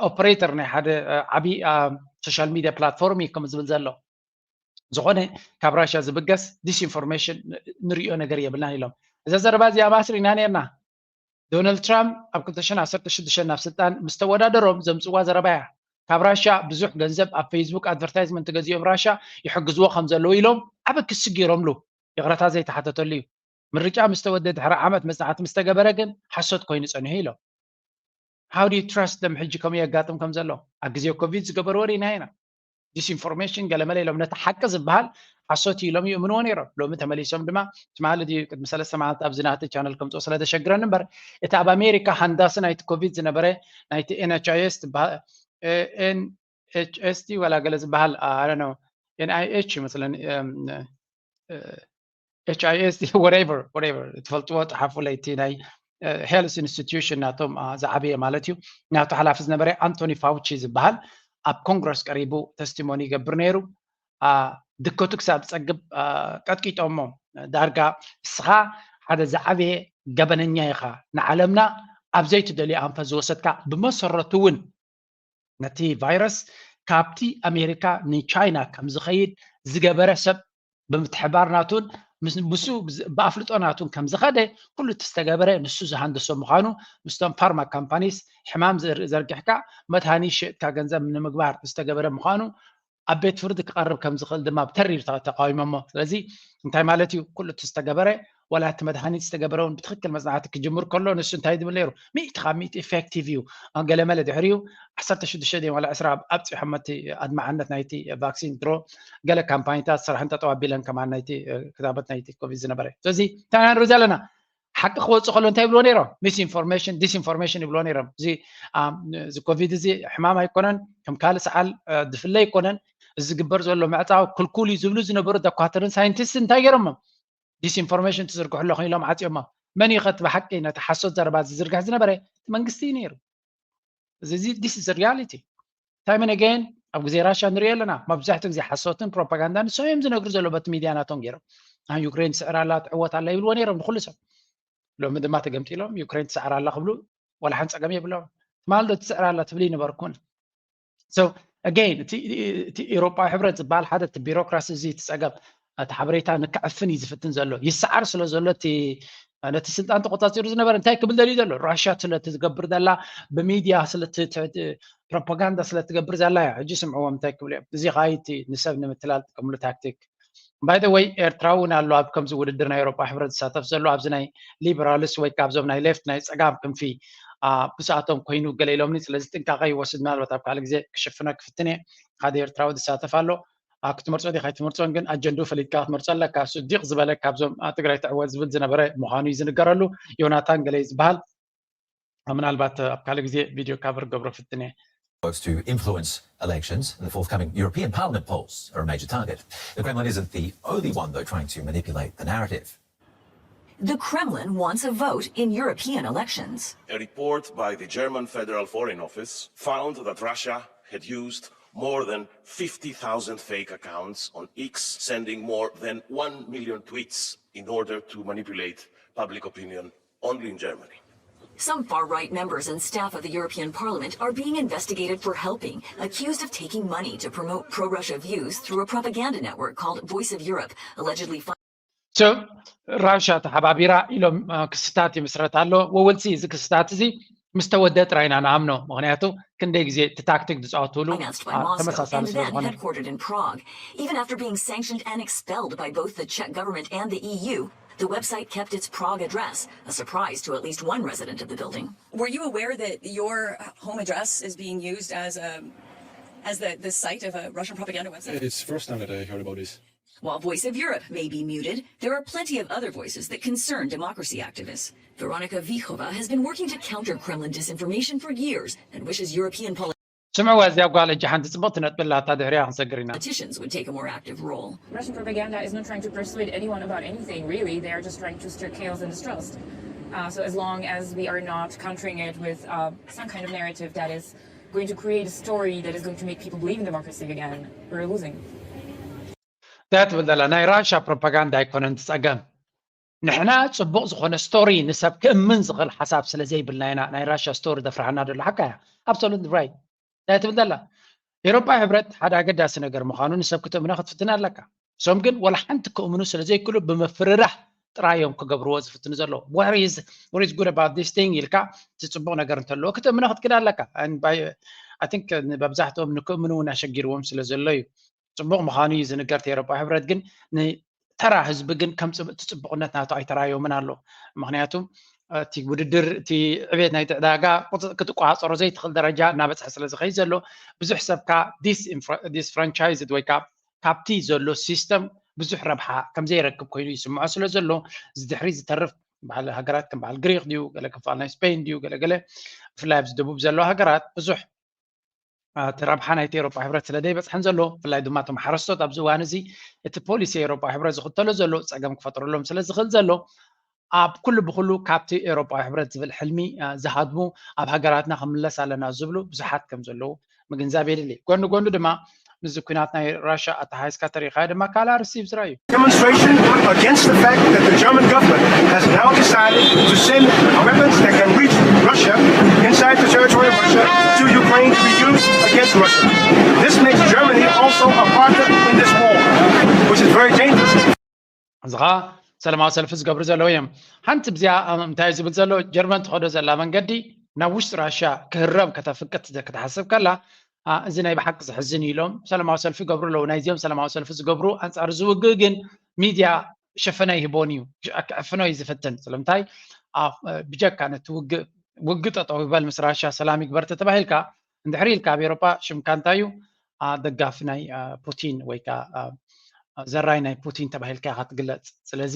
ኦፕሬተር ናይ ሓደ ዓብዪ ሶሻል ሚድያ ፕላትፎርም እዩ ከም ዝብል ዘሎ። ዝኾነ ካብ ራሻ ዝብገስ ዲስኢንፎርሜሽን ንሪኦ ነገር የብልናን ኢሎም። እዛ ዘረባ እዚኣ ማስሪና ነርና። ዶናልድ ትራምፕ ኣብ ክልተ ሽሕን ዓሰርተ ሽዱሽተን ናብ ስልጣን ምስ ተወዳደሮም ዘምፅዋ ዘረባ እያ። ካብ ራሻ ብዙሕ ገንዘብ ኣብ ፌስቡክ ኣድቨርታይዝመንት ገዚኦም ራሻ ይሕግዝዎ ከም ዘለዉ ኢሎም ዓበ ክሲ ገይሮምሉ። ይቕረታ ዘይተሓተተሉ እዩ። ምርጫ ምስ ተወደ ድሕሪ ዓመት መፅናዕቲ ምስ ተገበረ ግን ሓሶት ኮይኑ ፀኒሑ ኢሎም። How do you trust them? ሕጂ ከምኡ የጋጥም ከም ዘሎ ኣብ ግዜ ኮቪድ ዝገበርዎ ርኢና ኢና። ዲስኢንፎርሜሽን ገለመለ ኢሎም ነቲ ሓቂ ዝበሃል ሓሶት እዩ ኢሎም ይእምንዎ ነይሮም። ሎሚ ተመሊሶም ድማ ትማሊ ድዩ ቅድሚ ሰለስተ መዓልቲ ኣብዚ ናተ ቻነል ከምፅኦ ስለ ተሸግረኒ እምበር እቲ ኣብ ኣሜሪካ ሃንዳሲ ናይቲ ኮቪድ ዝነበረ ናይቲ ኤንኤችኣይኤስ ዝበሃል ኤንኤችኤስ ዋላ ገለ ዝበሃል ኣነ ኤንኣይኤች ይመስለኒ ኤች ኣይ ኤስ whatever whatever ትፈልጥዎ ጸሓፉ ለይቲ ናይ ሄልስ ኢንስቲትዩሽን ናቶም ዝዓበየ ማለት እዩ ናቱ ሓላፊ ዝነበረ ኣንቶኒ ፋውቺ ዝበሃል ኣብ ኮንግረስ ቀሪቡ ተስቲሞኒ ይገብር ነይሩ። ድከቱ ክሳብ ዝጸግብ ቀጥቂጦሞ ዳርጋ እስኻ ሓደ ዝዓበየ ገበነኛ ኢኻ ንዓለምና ኣብ ዘይትደልዮ ኣንፈት ዝወሰድካ ብመሰረቱ እውን ነቲ ቫይረስ ካብቲ ኣሜሪካ ንቻይና ከም ዝኸይድ ዝገበረ ሰብ ብምትሕባር ናቱን ምስኡ ብኣፍልጦ ናቱን ከም ዝኸደ ኩሉ እቲ ዝተገበረ ንሱ ዝሃንደሶ ምዃኑ ምስቶም ፋርማ ካምፓኒስ ሕማም ዘርጊሕካ መድሃኒ ሸጥካ ገንዘብ ንምግባር ዝተገበረ ምዃኑ ኣብ ቤት ፍርዲ ክቐርብ ከም ዝኽእል ድማ ብተሪር ተቃዊሞሞ። ስለዚ እንታይ ማለት እዩ? ኩሉ እቲ ዝተገበረ ዋላ እቲ መድሃኒት ዝተገበረ እውን ብትክክል መፅናዕቲ ክጅምር ከሎ ንሱ እንታይ ዝብል ነይሩ? ሚእቲ ካብ ሚእቲ ኢፌክቲቭ እዩ። ገለመለ ድሕሪኡ ዓሰርተ ሽዱሽተ ድዮም ዋላ ዕስራ ኣብፂሖም እቲ ኣድማዕነት ናይቲ ቫክሲን ድሮ ገለ ካምፓኒታት ስራሕን ጠጠው ኣቢለን ከማን ናይቲ ክታበት ናይቲ ኮቪድ ዝነበረ። ስለዚ እንታይ ኢና ንርኢ ዘለና? ሓቂ ክወፅእ ከሎ እንታይ ይብልዎ ነይሮም? ሚስኢንፎርሜሽን ዲስኢንፎርሜሽን ይብልዎ ነይሮም። እዚ ኮቪድ እዚ ሕማም ኣይኮነን፣ ከም ካልእ ሰዓል ድፍለ ኣይኮነን፣ እዚ ዝግበር ዘሎ ምዕፃው ክልኩል እዩ ዝብሉ ዝነበሩ ዶኳተርን ሳይንቲስት እንታይ ገይሮሞም? ዲስኢንፎርሜሽን ትዝርግሑ ኣለኹም ኢሎም ዓፅዮሞም። መን እዩ ከቲ ብሓቂ ነቲ ሓሶት ዘረባ ዝዝርግሕ ዝነበረ? እቲ መንግስቲ እዩ ነይሩ። እዚ this is reality። ታይም ን ኣገይን ኣብ ግዜ ራሻ ንሪኦ ኣለና። መብዛሕትኡ ግዜ ሓሶትን ፕሮፓጋንዳን ንሶም እዮም ዝነግሩ ዘሎ በቲ ሚድያ ናቶም ገይሮም። ኣን ዩክሬን ትስዕር ኣላ ትዕወት ኣላ ይብልዎ ነይሮም ንኩሉ ሰብ። ሎሚ ድማ ተገምጢሎም ዩክሬን ትስዕር ኣላ ክብሉ ዋላ ሓን ፀገም የብሎም። ትማል ዶ ትስዕር ኣላ ትብል ይነበርኩን። So again እቲ ኤሮጳዊ ሕብረት ዝበሃል ሓደ እቲ ቢሮክራሲ እዚ እቲ ፀገም እቲ ሓበሬታ ንክዕፍን እዩ ዝፍትን ዘሎ። ይሰዓር ስለ ዘሎ እቲ ነቲ ስልጣን ተቆፃፂሩ ዝነበረ እንታይ ክብል ደልዩ ዘሎ ራሽያ ስለቲ ዝገብር ዘላ ብሚድያ ስለቲ ፕሮፓጋንዳ ስለትገብር ዘላ እያ። ሕጂ ስምዕዎም እንታይ ክብሉ እዮም። እዚ ከዓ እቲ ንሰብ ንምትላል ጥቀምሉ ታክቲክ። By the way ኤርትራ እውን ኣሎ ኣብ ከምዚ ውድድር ናይ ኤሮጳ ሕብረት ዝሳተፍ ዘሎ ኣብዚ ናይ ሊበራልስ ወይ ካብዞም ናይ ሌፍት ናይ ፀጋም ክንፊ ብስኣቶም ኮይኑ ገለ ኢሎምኒ። ስለዚ ጥንቃቐ ይወስድ ምናልባት ኣብ ካልእ ግዜ ክሽፍኖ ክፍትን እየ። ሓደ ኤርትራዊ ዝሳተፍ ኣሎ። ክትመርጾ ዲኻ ኣይትመርጾን ግን ኣጀንድኡ ፈሊጥካ ክትመርጾ ኣለካ። እሱ ዲቕ ዝበለ ካብዞም ትግራይ ትዕወት ዝብል ዝነበረ ምዃኑ እዩ ዝንገረሉ። ዮናታን ገለ እዩ ዝበሃል። ምናልባት ኣብ ካልእ ግዜ ቪድዮ ካቨር ገብሮ ፍትን እየ። To influence elections, and the forthcoming European Parliament polls are a major target. The Kremlin isn't the only one, though, trying to manipulate the narrative. The Kremlin wants a vote in European elections. A report by the German Federal Foreign Office found that Russia had used more than fifty thousand fake accounts on X, sending more than one million tweets in order to manipulate public opinion only in Germany. Some far right members and staff of the European Parliament are being investigated for helping, accused of taking money to promote pro Russia views through a propaganda network called Voice of Europe, allegedly. ራሻ ተሓባቢራ ኢሎም ክስታት ይምስረት ኣሎ። ወወልሲ እዚ ክስታት እዚ ምስ ተወደ ጥራይ ኢና ንኣምኖ። ምክንያቱ ክንደይ ግዜ እቲ ታክቲክ ዝፃወትሉ ተመሳሳሊ ስለዝኾነ። Even after being sanctioned and expelled by both the Czech government and the E U, the website kept its Prague address, a surprise to at least one resident of the building. Were you aware that your home address is being used as a as the, the site of a Russian propaganda website? It's the first time that I heard about this. While Voice of Europe may be muted, there are plenty of other voices that concern democracy activists. Veronika Vichova has been working to counter Kremlin disinformation for years and wishes European politicians ስምዕዋ፣ እዚኣ ጓል እጂ ሓንቲ ጽብቕቲ ነጥቢ ኣላታ፣ ድሕሪኣ ክንሰግር ኢና። would take a more active role. Russian propaganda is not trying to persuade anyone about anything, really. They are just trying to stir chaos and distrust. Uh, so as long as we are not countering it with uh, some kind of narrative that is going to create a story that is going to make people believe in democracy again, we're losing. እንታይ ትብል ዘላ? ናይ ራሻ ፕሮፓጋንዳ ኣይኮነን እቲ ጸገም። ንሕና ጽቡቕ ዝኾነ ስቶሪ ንሰብ ክእምን ዝኽእል ሓሳብ ስለ ዘይብልና ኢና ናይ ራሻ ስቶሪ ዘፍርሓና ዘሎ። ሓቃ እያ። Absolutely right። እንታይ ትብል ዘላ? ኤውሮጳዊ ሕብረት ሓደ ኣገዳሲ ነገር ምዃኑ ንሰብ ክትእምኖ ክትፍትን ኣለካ። እሶም ግን ወላ ሓንቲ ክእምኑ ስለ ዘይክእሉ ብምፍርራሕ ጥራይ እዮም ክገብርዎ ዝፍትኑ ዘለዉ። What is, what is good about this thing ኢልካ እቲ ጽቡቕ ነገር እንተለዎ ክትእምኖ ክትክእል ኣለካ። And by, I think መብዛሕትኦም ንክእምኑ እውን ኣሸጊርዎም ስለ ዘሎ እዩ። ጽቡቕ ምዃኑ እዩ ዝንገር እቲ ኤውሮጳዊ ሕብረት፣ ግን ንተራ ህዝቢ ግን ከም ጽብ-፣ እቲ ጽቡቕነት ናቱ ኣይተራዮምን ኣሎ። ምኽንያቱ እቲ ውድድር፣ እቲ ዕቤት ናይቲ ዕዳጋ ቁጽ-፣ ክትቆጻጸሮ ዘይትኽእል ደረጃ እናበጽሐ ስለ ዝኸይድ ዘሎ፣ ብዙሕ ሰብ ካብ ዲስኢንፍራ-፣ ዲስፍራንቻይዝድ ወይ ካብ፣ ካብቲ ዘሎ ሲስተም ብዙሕ ረብሓ ከም ዘይረክብ ኮይኑ ይስምዖ ስለ ዘሎ፣ እዚ ድሕሪ ዝተርፍ በዓል ሃገራት ከም በዓል ግሪክ ድዩ፣ ገለ ክፋል ናይ ስፔን ድዩ፣ ገለ ገለ፣ ብፍላይ ኣብዚ ደቡብ ዘለዋ ሃገራት ብዙሕ፣ አ፣ እቲ ረብሓ ናይቲ ኤውሮጳ ሕብረት ስለ ዘይበጽሐን ዘሎ፣ ብፍላይ ድማ እቶም ሓረስቶት ኣብዚ እዋን እዚ እቲ ፖሊሲ ኤውሮጳ ሕብረት ዝኽተሎ ዘሎ ጸገም ክፈጥረሎም ስለ ዝኽእል ዘሎ፣ ኣብ ኩሉ ብኹሉ ካብቲ ኤውሮጳ ሕብረት ዝብል ሕልሚ፣ አ፣ ዝሃድሙ ኣብ ሃገራትና ክንምለስ ኣለና ዝብሉ ብዙሓት ከም ዘለዉ ምግንዛብ የድሊ። ጎኒ ጎኑ ድማ ምስዚ ኲናት ናይ ራሻ ኣተሓሒዝካ ተሪእኻ ድማ ካልእ ኣርእስቲ እዩ ዝረኣዩ። Demonstration against the fact that the German government has now decided to send weapons that can reach Russia inside the territory of Russia to Ukraine to be used against Russia. This makes Germany also a partner in this war, which is very dangerous. እዚ ኸዓ ሰላማዊ ሰልፊ ዝገብሩ ዘለዉ እዮም። ሓንቲ ብዚኣ እንታይ ዝብል ዘሎ፣ ጀርመን ትኸዶ ዘላ መንገዲ ናብ ውሽጢ ራሽያ ክህረም ከተፍቅድ ክትሓስብ ከላ፣ አ፣ እዚ ናይ ብሓቂ ዘሕዝን እዩ ኢሎም ሰላማዊ ሰልፊ ይገብሩ ኣለዉ። ናይዚኦም ሰላማዊ ሰልፊ ዝገብሩ ኣንጻር እዚ ውግእ ግን ሚድያ ሸፈና ይህቦን እዩ፣ ክዕፍኖ እዩ ዝፍትን። ስለምንታይ ኣብ፣ ብጀካ ነቲ ውግእ፣ ውግእ ጠጠው ይበል ምስ ራሽያ ሰላም ይግበር ተተባሂልካ፣ እንድሕሪ ኢልካ ኣብ ኤውሮጳ ሽምካ እንታይ እዩ? አ፣ ደጋፊ ናይ፣ አ፣ ፑቲን ወይ ከዓ፣ አ፣ ዘራይ ናይ ፑቲን ተባሂልካ ኢኻ ትግለጽ። ስለዚ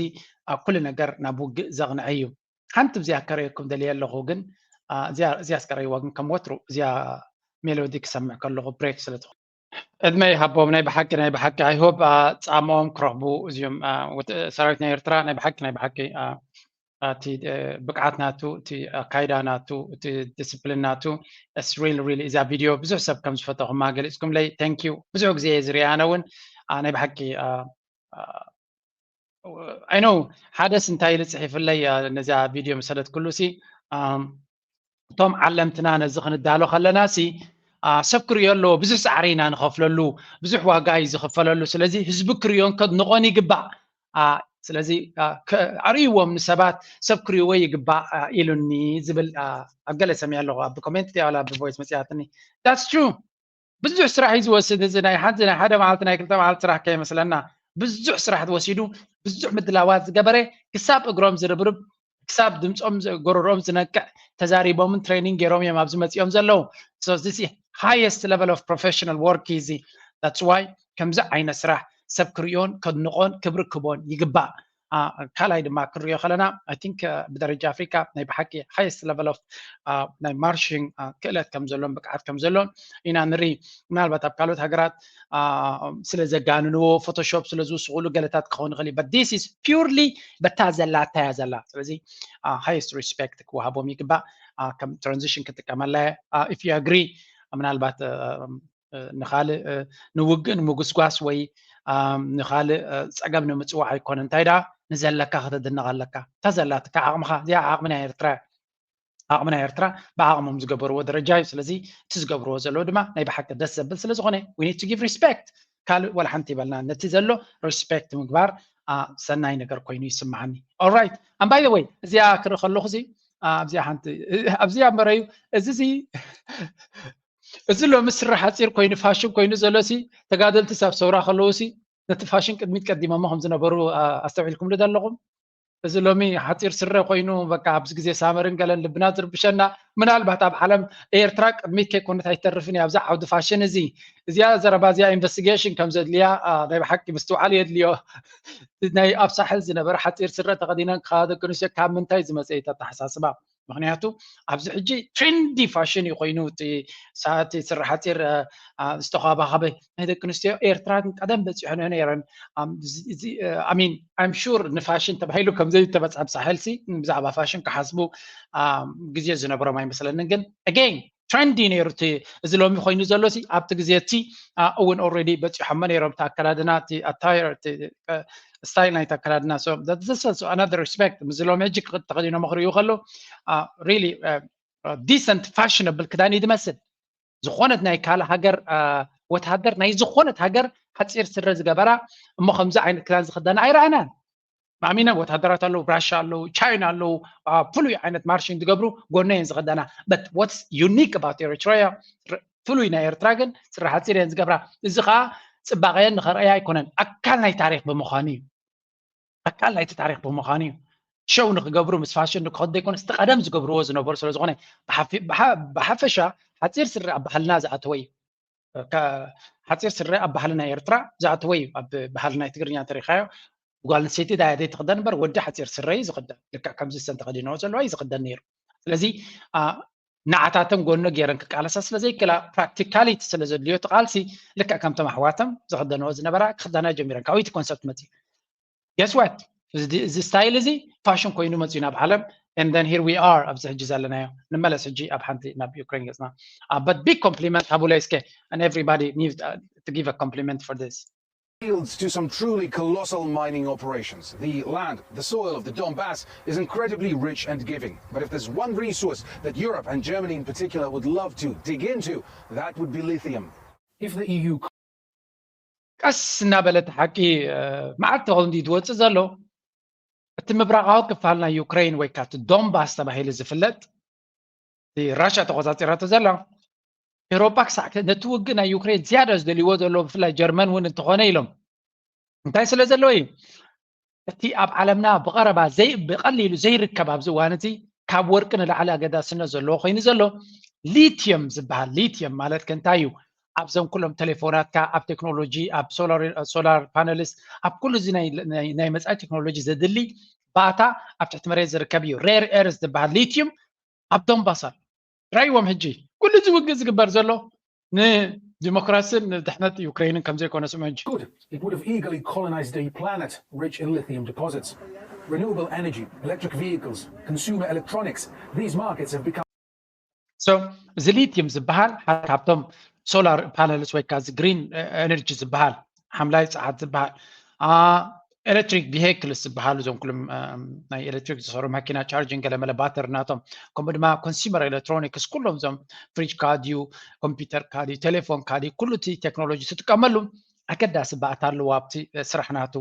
ኣብ ኩሉ ነገር ናብ ውግእ ዘቕንዐ እዩ። ሓንቲ ብዚኣ ከርእየኩም ደልየ ኣለኹ፣ ግን፣ አ፣ እዚኣ፣ እዚኣ ኣስቀረይዋ፣ ግን ከም ወትሩ እዚኣ ሜሎዲ ክሰምዕ ከለኹ ብሬክ ስለ ትኾን። ዕድመ ይሃቦም። ናይ ብሓቂ፣ ናይ ብሓቂ፣ I hope፣ አ፣ ጻምኦም ክረኽቡ እዚኦም፣ አ፣ ወት-፣ ሰራዊት ናይ ኤርትራ ናይ ብሓቂ፣ ናይ ብሓቂ፣ አ፣ እቲ፣ እ፣ ብቕዓት ናቱ፣ እቲ ኣካይዳ ናቱ፣ እቲ ዲስፕሊን ናቱ፣ it's really, really፣ እዛ ቪድዮ ብዙሕ ሰብ ከም ዝፈተኹማ ገሊጽኩምለይ። Thank you። ብዙሕ ግዜ እየ ዝሪኣ ኣነ እውን፣ አ፣ ናይ ብሓቂ፣ አ፣ አ፣ I know፣ ሓደስ እንታይ ኢሉ ጽሒፍለይ፣ አ፣ ነዛ ቪድዮ ምስ ሰደድኩሉ ሲ፣ ኣም፣ እቶም ዓለምትና ነዚ ክንዳሎ ከለና ሲ፣ አ፣ ሰብ ክርእዮ ኣለዎ፣ ብዙሕ ጻዕሪ ኢና ንኸፍለሉ፣ ብዙሕ ዋጋ እዩ ዝኽፈለሉ። ስለዚ ህዝቢ ክርእዮን ከድንቖን ይግባእ። አ፣ ስለዚ፣ አ፣ ከ-፣ ኣርእይዎም ንሰባት፣ ሰብ ክርእይዎ ይግባእ፣ አ፣ ኢሉኒ ዝብል፣ አ፣ ኣብ ገለ ሰሚዐ ኣለኹ፣ ኣብ ኮሜንት ድያ ዋላ ብቮይስ መጺኣትኒ። That's true። ብዙሕ ስራሕ እዩ ዝወስድ። እዚ ናይ ሓንቲ፣ ናይ ሓደ መዓልቲ፣ ናይ ክልተ መዓልቲ ስራሕ ከይመስለና፣ ብዙሕ ስራሕ ወሲዱ፣ ብዙሕ ምድላዋት ዝገበረ፣ ክሳብ እግሮም ዝርብርብ፣ ክሳብ ድምፆም ዝ-፣ ጎረሮኦም ዝነቅዕ፣ ተዛሪቦምን ትሬኒንግ ገይሮም እዮም ኣብዚ መፂኦም ዘለዉ። So this is highest level of professional work እዩ እዚ። That's why ከምዚ ዓይነት ስራሕ ሰብ ክርእዮን ከድንቖን ክብሪ ክቦን ይግባእ። አ፣ ካልኣይ ድማ ክንሪኦ ከለና፣ I think፣ አ፣ ብደረጃ ኣፍሪካ ናይ ብሓቂ highest level of፣ አ፣ ናይ ማርሺንግ፣ አ፣ ክእለት ከም ዘሎን ብቅዓት ከም ዘሎን ኢና ንርኢ። ምናልባት ኣብ ካልኦት ሃገራት፣ አ፣ ስለ ዘጋንንዎ፣ ፎቶሾፕ ስለ ዝውስኹሉ ገለታት ክኸውን ይኽእል እዩ። But this is purely በታ ዘላታ እያ ዘላ። ስለዚ፣ አ፣ highest respect ክወሃቦም ይግባእ። አ፣ ከም ትራንዚሽን ክጥቀመላ እየ። አ፣ if you agree፣ ምናልባት፣ አ፣ እ፣ ንኻልእ፣ እ፣ ንውግእ ንምጉስጓስ ወይ፣ ኣም፣ ንኻልእ፣ እ፣ ጸገም ንምጽዋዕ ኣይኮነን። እንታይ ደኣ ንዘለካ ከተድንቕ ኣለካ። እታ ዘላትካ ዓቕምኻ፣ እዚኣ ዓቕሚ ናይ ኤርትራ እያ። ዓቕሚ ናይ ኤርትራ ብዓቕሞም ዝገበርዎ ደረጃ እዩ። ስለዚ እቲ ዝገብርዎ ዘለዉ ድማ ናይ ብሓቂ ደስ ዘብል ስለ ዝኾነ we need to give respect። ካልእ ዋላ ሓንቲ ይበልና፣ ነቲ ዘሎ ሪስፔክት ምግባር፣ አ፣ ሰናይ ነገር ኮይኑ ይስምዓኒ። Alright። And by the way፣ እዚኣ ክርኢ ከለኹ እዚ፣ አ፣ ኣብዚኣ ሓንቲ፣ ኣብዚኣ እምበረዩ፣ እዚ እዚ እዚ ሎሚ ስረ ሓፂር ኮይኑ ፋሽን ኮይኑ ዘሎ ሲ፣ ተጋደልቲ ሳብ ሰውራ ከለዉ ሲ፣ ነቲ ፋሽን ቅድሚት ቀዲሞሞ ከም ዝነበሩ፣ አ፣ ኣስተውዒልኩምሉ ዶ ኣለኹም? እዚ ሎሚ ሓፂር ስረ ኮይኑ በቃ ኣብዚ ግዜ ሳመርን ገለን ልብና ዝርብሸና። ምናልባት ኣብ ዓለም ኤርትራ ቅድሚት ከይኮነት ኣይተርፍን እያ ኣብዚ ዓውዲ ፋሽን እዚ። እዚኣ ዘረባ እዚኣ ኢንቨስቲጌሽን ከም ዘድልያ ናይ ብሓቂ ምስትውዓል የድልዮ። ናይ ኣብ ሳሕል ዝነበረ ሓፂር ስረ ተኸዲነን ክኸዳ ደቂ ኣንስትዮ ካብ ምንታይ ዝመፀ እዩ ኣተሓሳስባ? ምክንያቱ ኣብዚ ሕጂ ትሬንዲ ፋሽን እዩ ኮይኑ እቲ ስረ ሓፂር ዝተኸባኸበ ናይ ደቂ ኣንስትዮ ኤርትራ ግን ቀደም በፂሖ ነይረን። ሚን ኣም ሹር ንፋሽን ተባሂሉ ከምዘይተበፅሐ ብሳሕልሲ ብዛዕባ ፋሽን ክሓስቡ ግዜ ዝነበሮም ኣይመስለንን። ግን ኣገይን ትሬንዲ ነይሩ እቲ እዚ ሎሚ ኮይኑ ዘሎ ሲ ኣብቲ ግዜ እቲ እውን ኦልሬዲ በፂሖሞ ነይሮም እቲ ኣከዳድና እቲ ኣታየር ስታይል ናይቲ ኣከዳድና ኣናዘር ሪስፔክት። እዚ ሎሚ ሕጂ ተኸዲኖም ክርእዩ ከለዉ ሪሊ ዲሰንት ፋሽነብል ክዳን እዩ ዝመስል። ዝኾነት ናይ ካልእ ሃገር ወታሃደር ናይ ዝኾነት ሃገር ሓፂር ስረ ዝገበራ እሞ ከምዚ ዓይነት ክዳን ዝኽደና ኣይረኣናን። ማሚና ወታደራት ኣለዉ፣ ራሻ ኣለዉ፣ ቻይና ኣለዉ፣ ፍሉይ ዓይነት ማርሽን ዝገብሩ ጎነየን ዝኽደና። But what's unique about Eritrea? ፍሉይ ናይ ኤርትራ ግን ስረ ሓፂር እየን ዝገብራ። እዚ ከዓ ፅባቐየን ንኸርእያ ኣይኮነን፣ ኣካል ናይ ታሪክ ብምዃኑ እዩ። ኣካል ናይቲ ታሪክ ብምዃኑ እዩ። ሸው ንክገብሩ ምስ ፋሽን ንክኸዱ ዘይኮነ እቲ ቀደም ዝገብርዎ ዝነበሩ ስለ ዝኾነ ብሓፈሻ ሓፂር ስረ ኣብ ባህልና ዝኣተወ እዩ። ሓፂር ስረ ኣብ ባህሊ ናይ ኤርትራ ዝኣተወ እዩ። ኣብ ባህሊ ናይ ትግርኛ እንተሪኻዮ ጓል ኣንስተይቲ ዳያደይ ትኽደን እምበር ወዲ ሓፂር ስረ እዩ ዝኽደን። ልክዕ ከምዚ እሰን ተኸዲንኦ ዘለዋ እዩ ዝኽደን ነይሩ። ስለዚ ንዓታተን ጎኖ ገይረን ክቃለሳ ስለዘይክላ ፕራክቲካሊቲ ስለዘድልዮ እቲ ቃልሲ ልክዕ ከምቶም ኣሕዋቶም ዝኽደንኦ ዝነበራ ክኽደና ጀሚረን ካብኡ እቲ ኮንሰፕት መፅዩ። Guess what? እዚ ስታይል እዚ ፋሽን ኮይኑ መፅዩ ናብ ዓለም። And then here we are ኣብዚ ሕጂ ዘለናዮ። ንመለስ ሕጂ ኣብ ሓንቲ ናብ ዩክሬን ገፅና። But big compliment ሃቡለይ እስከ and everybody needs to give a compliment for this. Fields to some truly colossal mining operations. The land, the soil of the Donbass is incredibly rich and giving. But if there's one resource that Europe and Germany in particular would love to dig into, that would be lithium. If the E U ቀስ እናበለ እቲ ሓቂ መዓልቲ ተቐንዲ ዝወፅእ ዘሎ እቲ ምብራቓዊ ክፋል ናይ ዩክሬን ወይ ካቲ ዶንባስ ተባሂሉ ዝፍለጥ ራሻ ተቆፃፂራቶ ዘላ ኤውሮጳ ክሳዕ ነቲ ውግእ ናይ ዩክሬን ዝያዳ ዝደልይዎ ዘለዎ ብፍላይ ጀርመን እውን እንተኾነ ኢሎም እንታይ ስለ ዘለዎ እዩ እቲ ኣብ ዓለምና ብቐረባ ብቐሊሉ ዘይርከብ ኣብዚ እዋን እዚ ካብ ወርቂ ንላዕሊ ኣገዳስነት ዘለዎ ኮይኑ ዘሎ ሊትየም ዝበሃል ሊትየም ማለት ከ እንታይ እዩ ኣብዞም ኩሎም ቴሌፎናትካ ኣብ ቴክኖሎጂ ኣብ ሶላር ፓነልስ ኣብ ኩሉ እዚ ናይ መፃኢ ቴክኖሎጂ ዘድሊ ባታ ኣብ ትሕቲ መሬት ዝርከብ እዩ rare earth ዝበሃል ሊትዩም ኣብ ዶንባስ ኣሎ ራይዎም ሕጂ ኩሉ እዚ ውግእ ዝግበር ዘሎ ንዲሞክራስን ንድሕነት ዩክሬንን ከም ዘይኮነ ስምዑ ሕጂ Good. It would have eagerly colonized a planet rich in lithium deposits. Renewable energy, electric vehicles, consumer electronics, these markets have become so እዚ ሊትዩም ዝበሃል ሓደ ካብቶም ሶላር ፓነልስ ወይ ከዓ ግሪን ኤነርጂ ዝበሃል ሓምላይ ፀዓት ዝበሃል ኤሌክትሪክ ቪሄክልስ ዝበሃሉ እዞም ኩሎም ናይ ኤሌክትሪክ ዝሰሩ ማኪና ቻርጅን ገለመለ ባተር ናቶም ከምኡ ድማ ኮንሱመር ኤሌክትሮኒክስ ኩሎም እዞም ፍሪጅ ካድዩ ኮምፒውተር ካድዩ ቴሌፎን ካድዩ ኩሉ እቲ ቴክኖሎጂ ትጥቀመሉ ኣገዳሲ ባእታ ኣለዎ ኣብቲ ስራሕ ናቱ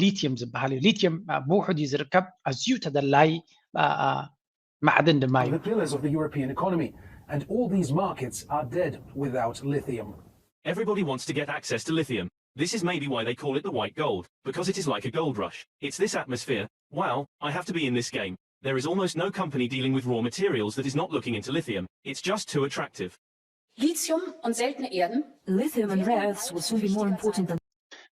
ሊትየም ዝበሃል እዩ ሊትየም ብውሑድ እዩ ዝርከብ ኣዝዩ ተደላይ ማዕድን ድማ እዩ The pillars of the European economy, and all these markets are dead without lithium. Everybody wants to get access to lithium. This is maybe why they call it the white gold, because it is like a gold rush. It's this atmosphere, wow, I have to be in this game. There is almost no company dealing with raw materials that is not looking into lithium. It's just too attractive. Lithium und seltene Erden. Lithium and rare earths will soon be more important than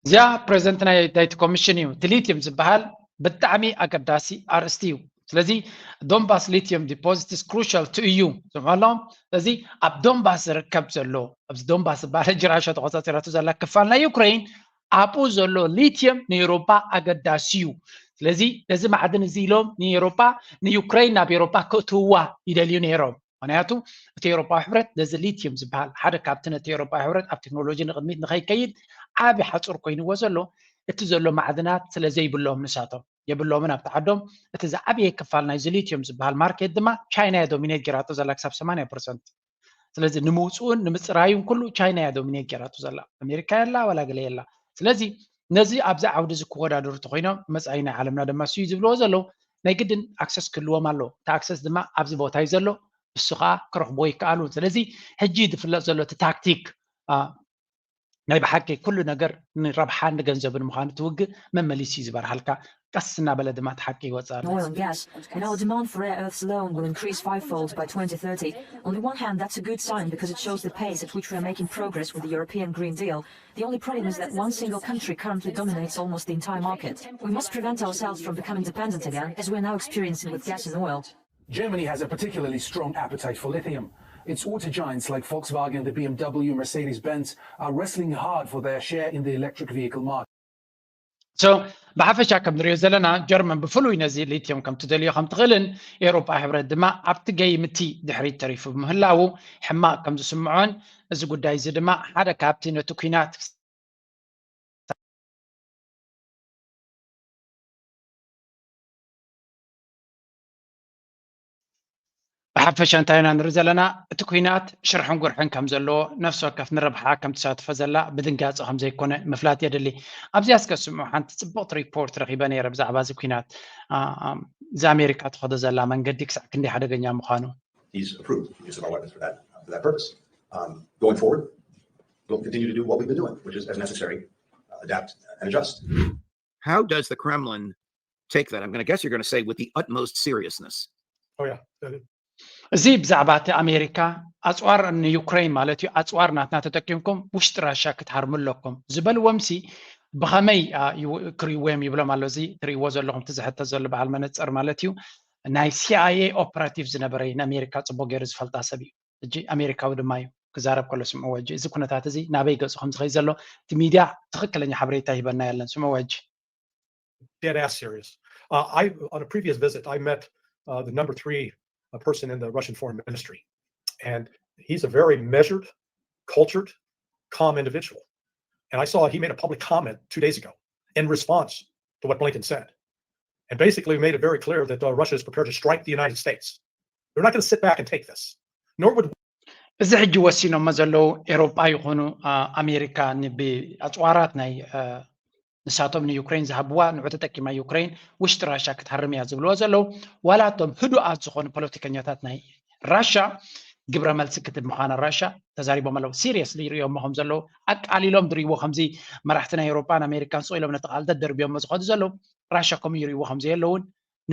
እዚኣ ፕሬዚደንት ናይቲ ኮሚሽን እዩ እቲ ሊትዩም ዝበሃል ብጣዕሚ ኣገዳሲ ኣርእስቲ እዩ ስለዚ ዶንባስ ሊትዩም ዲፖዚትስ ክሩሻል ቱ እዩ ዝብሎ ስለዚ ኣብ ዶንባስ ዝርከብ ዘሎ ኣብዚ ዶንባስ ዝበሃል ሕጂ ራሻ ተቆፃፂራቱ ዘላ ክፋል ናይ ዩክሬን ኣብኡ ዘሎ ሊትየም ንኤውሮጳ ኣገዳሲ እዩ ስለዚ ነዚ ማዕድን እዚ ኢሎም ንኤውሮጳ ንዩክሬን ናብ ኤውሮጳ ክእትውዋ ይደልዩ ነይሮም ምክንያቱ እቲ ኤውሮጳዊ ሕብረት ነዚ ሊትየም ዝበሃል ሓደ ካብቲ ነቲ ኤውሮጳዊ ሕብረት ኣብ ቴክኖሎጂ ንቕድሚት ንኸይከይድ ዓቢ ሓፁር ኮይንዎ ዘሎ እቲ ዘሎ ማዕድናት ስለ ዘይብሎም ንሳቶም የብሎምን ኣብቲ ዓዶም እቲ ዝዓበየ ክፋል ናይዚ ሊትዮም ዝበሃል ማርኬት ድማ ቻይና እያ ዶሚኔት ጌራቶ ዘላ ክሳብ ሰማንያ ፐርሰንት ስለዚ ንምውፅኡን ንምፅራዩን ኩሉ ቻይና እያ ዶሚኔት ጌራቶ ዘላ ኣሜሪካ የላ ዋላ ገለ የላ ስለዚ ነዚ ኣብዚ ዓውዲ እዚ ክወዳደሩ ተኮይኖም መፃኢ ናይ ዓለምና ድማ ስዩ ዝብልዎ ዘለዉ ናይ ግድን ኣክሰስ ክህልዎም ኣለዎ እቲ ኣክሰስ ድማ ኣብዚ ቦታ እዩ ዘሎ እሱ ከዓ ክረኽቦ ይከኣሉ ስለዚ ሕጂ ዝፍለጥ ዘሎ እቲ ታክቲክ ናይ ብሓቂ ኩሉ ነገር ንረብሓን ንገንዘብን ምዃኑ እቲ ውግእ መመሊሱ እዩ ዝበርሃልካ ቀስ እናበለ ድማ እቲ ሓቂ ይወፅእ ኣሎ። Oil and gas, and our demand for rare earths alone will increase fivefold by twenty thirty. On the one hand, that's a good sign because it shows the pace at which we are making progress with the European Green Deal. The only problem is that one single country currently dominates almost the entire market. We must prevent ourselves from becoming dependent again, as we're now experiencing with gas and oil. Germany has a particularly strong appetite for lithium. Its auto giants like Volkswagen, the B M W, Mercedes Benz are wrestling hard for their share in the electric vehicle market. So ብሓፈሻ ከም ንሪኦ ዘለና ጀርመን ብፍሉይ ነዚ ሊትዮም ከም ትደልዮ ከም ትኽእልን ኤውሮጳ ሕብረት ድማ ኣብቲ ገይምቲ ድሕሪት ተሪፉ ብምህላዉ ሕማቕ ከም ዝስምዖን እዚ ጉዳይ እዚ ድማ ሓደ ካብቲ ነቲ ኲናት ብሓፈሻ እንታይ ኢና ንርኢ ዘለና እቲ ኲናት ሽርሕን ጉርሕን ከም ዘለዎ ነፍሲ ወከፍ ንረብሓ ከም ትሳትፎ ዘላ ብድንጋፀ ከም ዘይኮነ ምፍላጥ የድሊ። ኣብዚኣ እስከ ስምዑ ሓንቲ ፅብቕቲ ሪፖርት ረኺበ ነይረ ብዛዕባ እዚ ኲናት እዚ ኣሜሪካ ትኸዶ ዘላ መንገዲ ክሳዕ ክንደይ ሓደገኛ ምዃኑ። He's approved the use of our weapons for that for that purpose. Um, going forward, we'll continue to do what we've been doing, which is as necessary, uh, adapt and adjust. How does the Kremlin take that? I'm going to guess you're going to say with the utmost seriousness. Oh yeah. That is- እዚ ብዛዕባ እቲ ኣሜሪካ ኣፅዋር ንዩክሬን ማለት እዩ ኣፅዋር ናትና ተጠቂምኩም ውሽጢ ራሻ ክትሃርሙ ኣለኩም ዝበልዎም ሲ ብኸመይ ክርእይዎ እዮም ይብሎም ኣሎ። እዚ ትርእይዎ ዘለኹም እቲ ዝሕተት ዘሎ በዓል መነፅር ማለት እዩ ናይ ሲኣይኤ ኦፐራቲቭ ዝነበረ እዩ ንኣሜሪካ ፅቡቅ ገይሩ ዝፈልጣ ሰብ እዩ። ሕጂ ኣሜሪካዊ ድማ እዩ ክዛረብ ከሎ ስምዕዎ። ሕጂ እዚ ኩነታት እዚ ናበይ ገፁ ከም ዝኸይ ዘሎ እቲ ሚድያ ትኽክለኛ ሓበሬታ ይህበና የለን። ስምዕዎ ሕጂ dead ass serious. Uh, I on a previous visit, I met uh, the number three uh, person in the Russian foreign ministry, and he's a very measured, cultured, calm individual. And I saw he made a public comment two days ago in response to what Blinken said, and basically made it very clear that uh, Russia is prepared to strike the United States. They're not going to sit back and take this, nor would እዚ ሕጂ ወሲኖሞ ዘለዉ ኤሮጳ ይኹኑ ኣሜሪካ ብኣፅዋራት ናይ ንሳቶም ንዩክሬን ዝሃብዋ ንዑ ተጠቂማ ዩክሬን ውሽጢ ራሻ ክትሃርም እያ ዝብልዎ ዘለዉ ዋላ እቶም ህዱኣት ዝኾኑ ፖለቲከኛታት ናይ ራሻ ግብረ መልሲ ክትብ ምዃና ራሻ ተዛሪቦም ኣለዉ። ሲሪየስሊ ይርእዮሞ ከም ዘለዉ ኣቃሊሎም ዝርእይዎ ከምዚ መራሕቲ ናይ ኤሮጳን ኣሜሪካን ስቕ ኢሎም ነቲ ቃል ተደርብዮሞ ዝኸዱ ዘለዉ ራሻ ከምኡ ይርእይዎ ከም ዘየለውን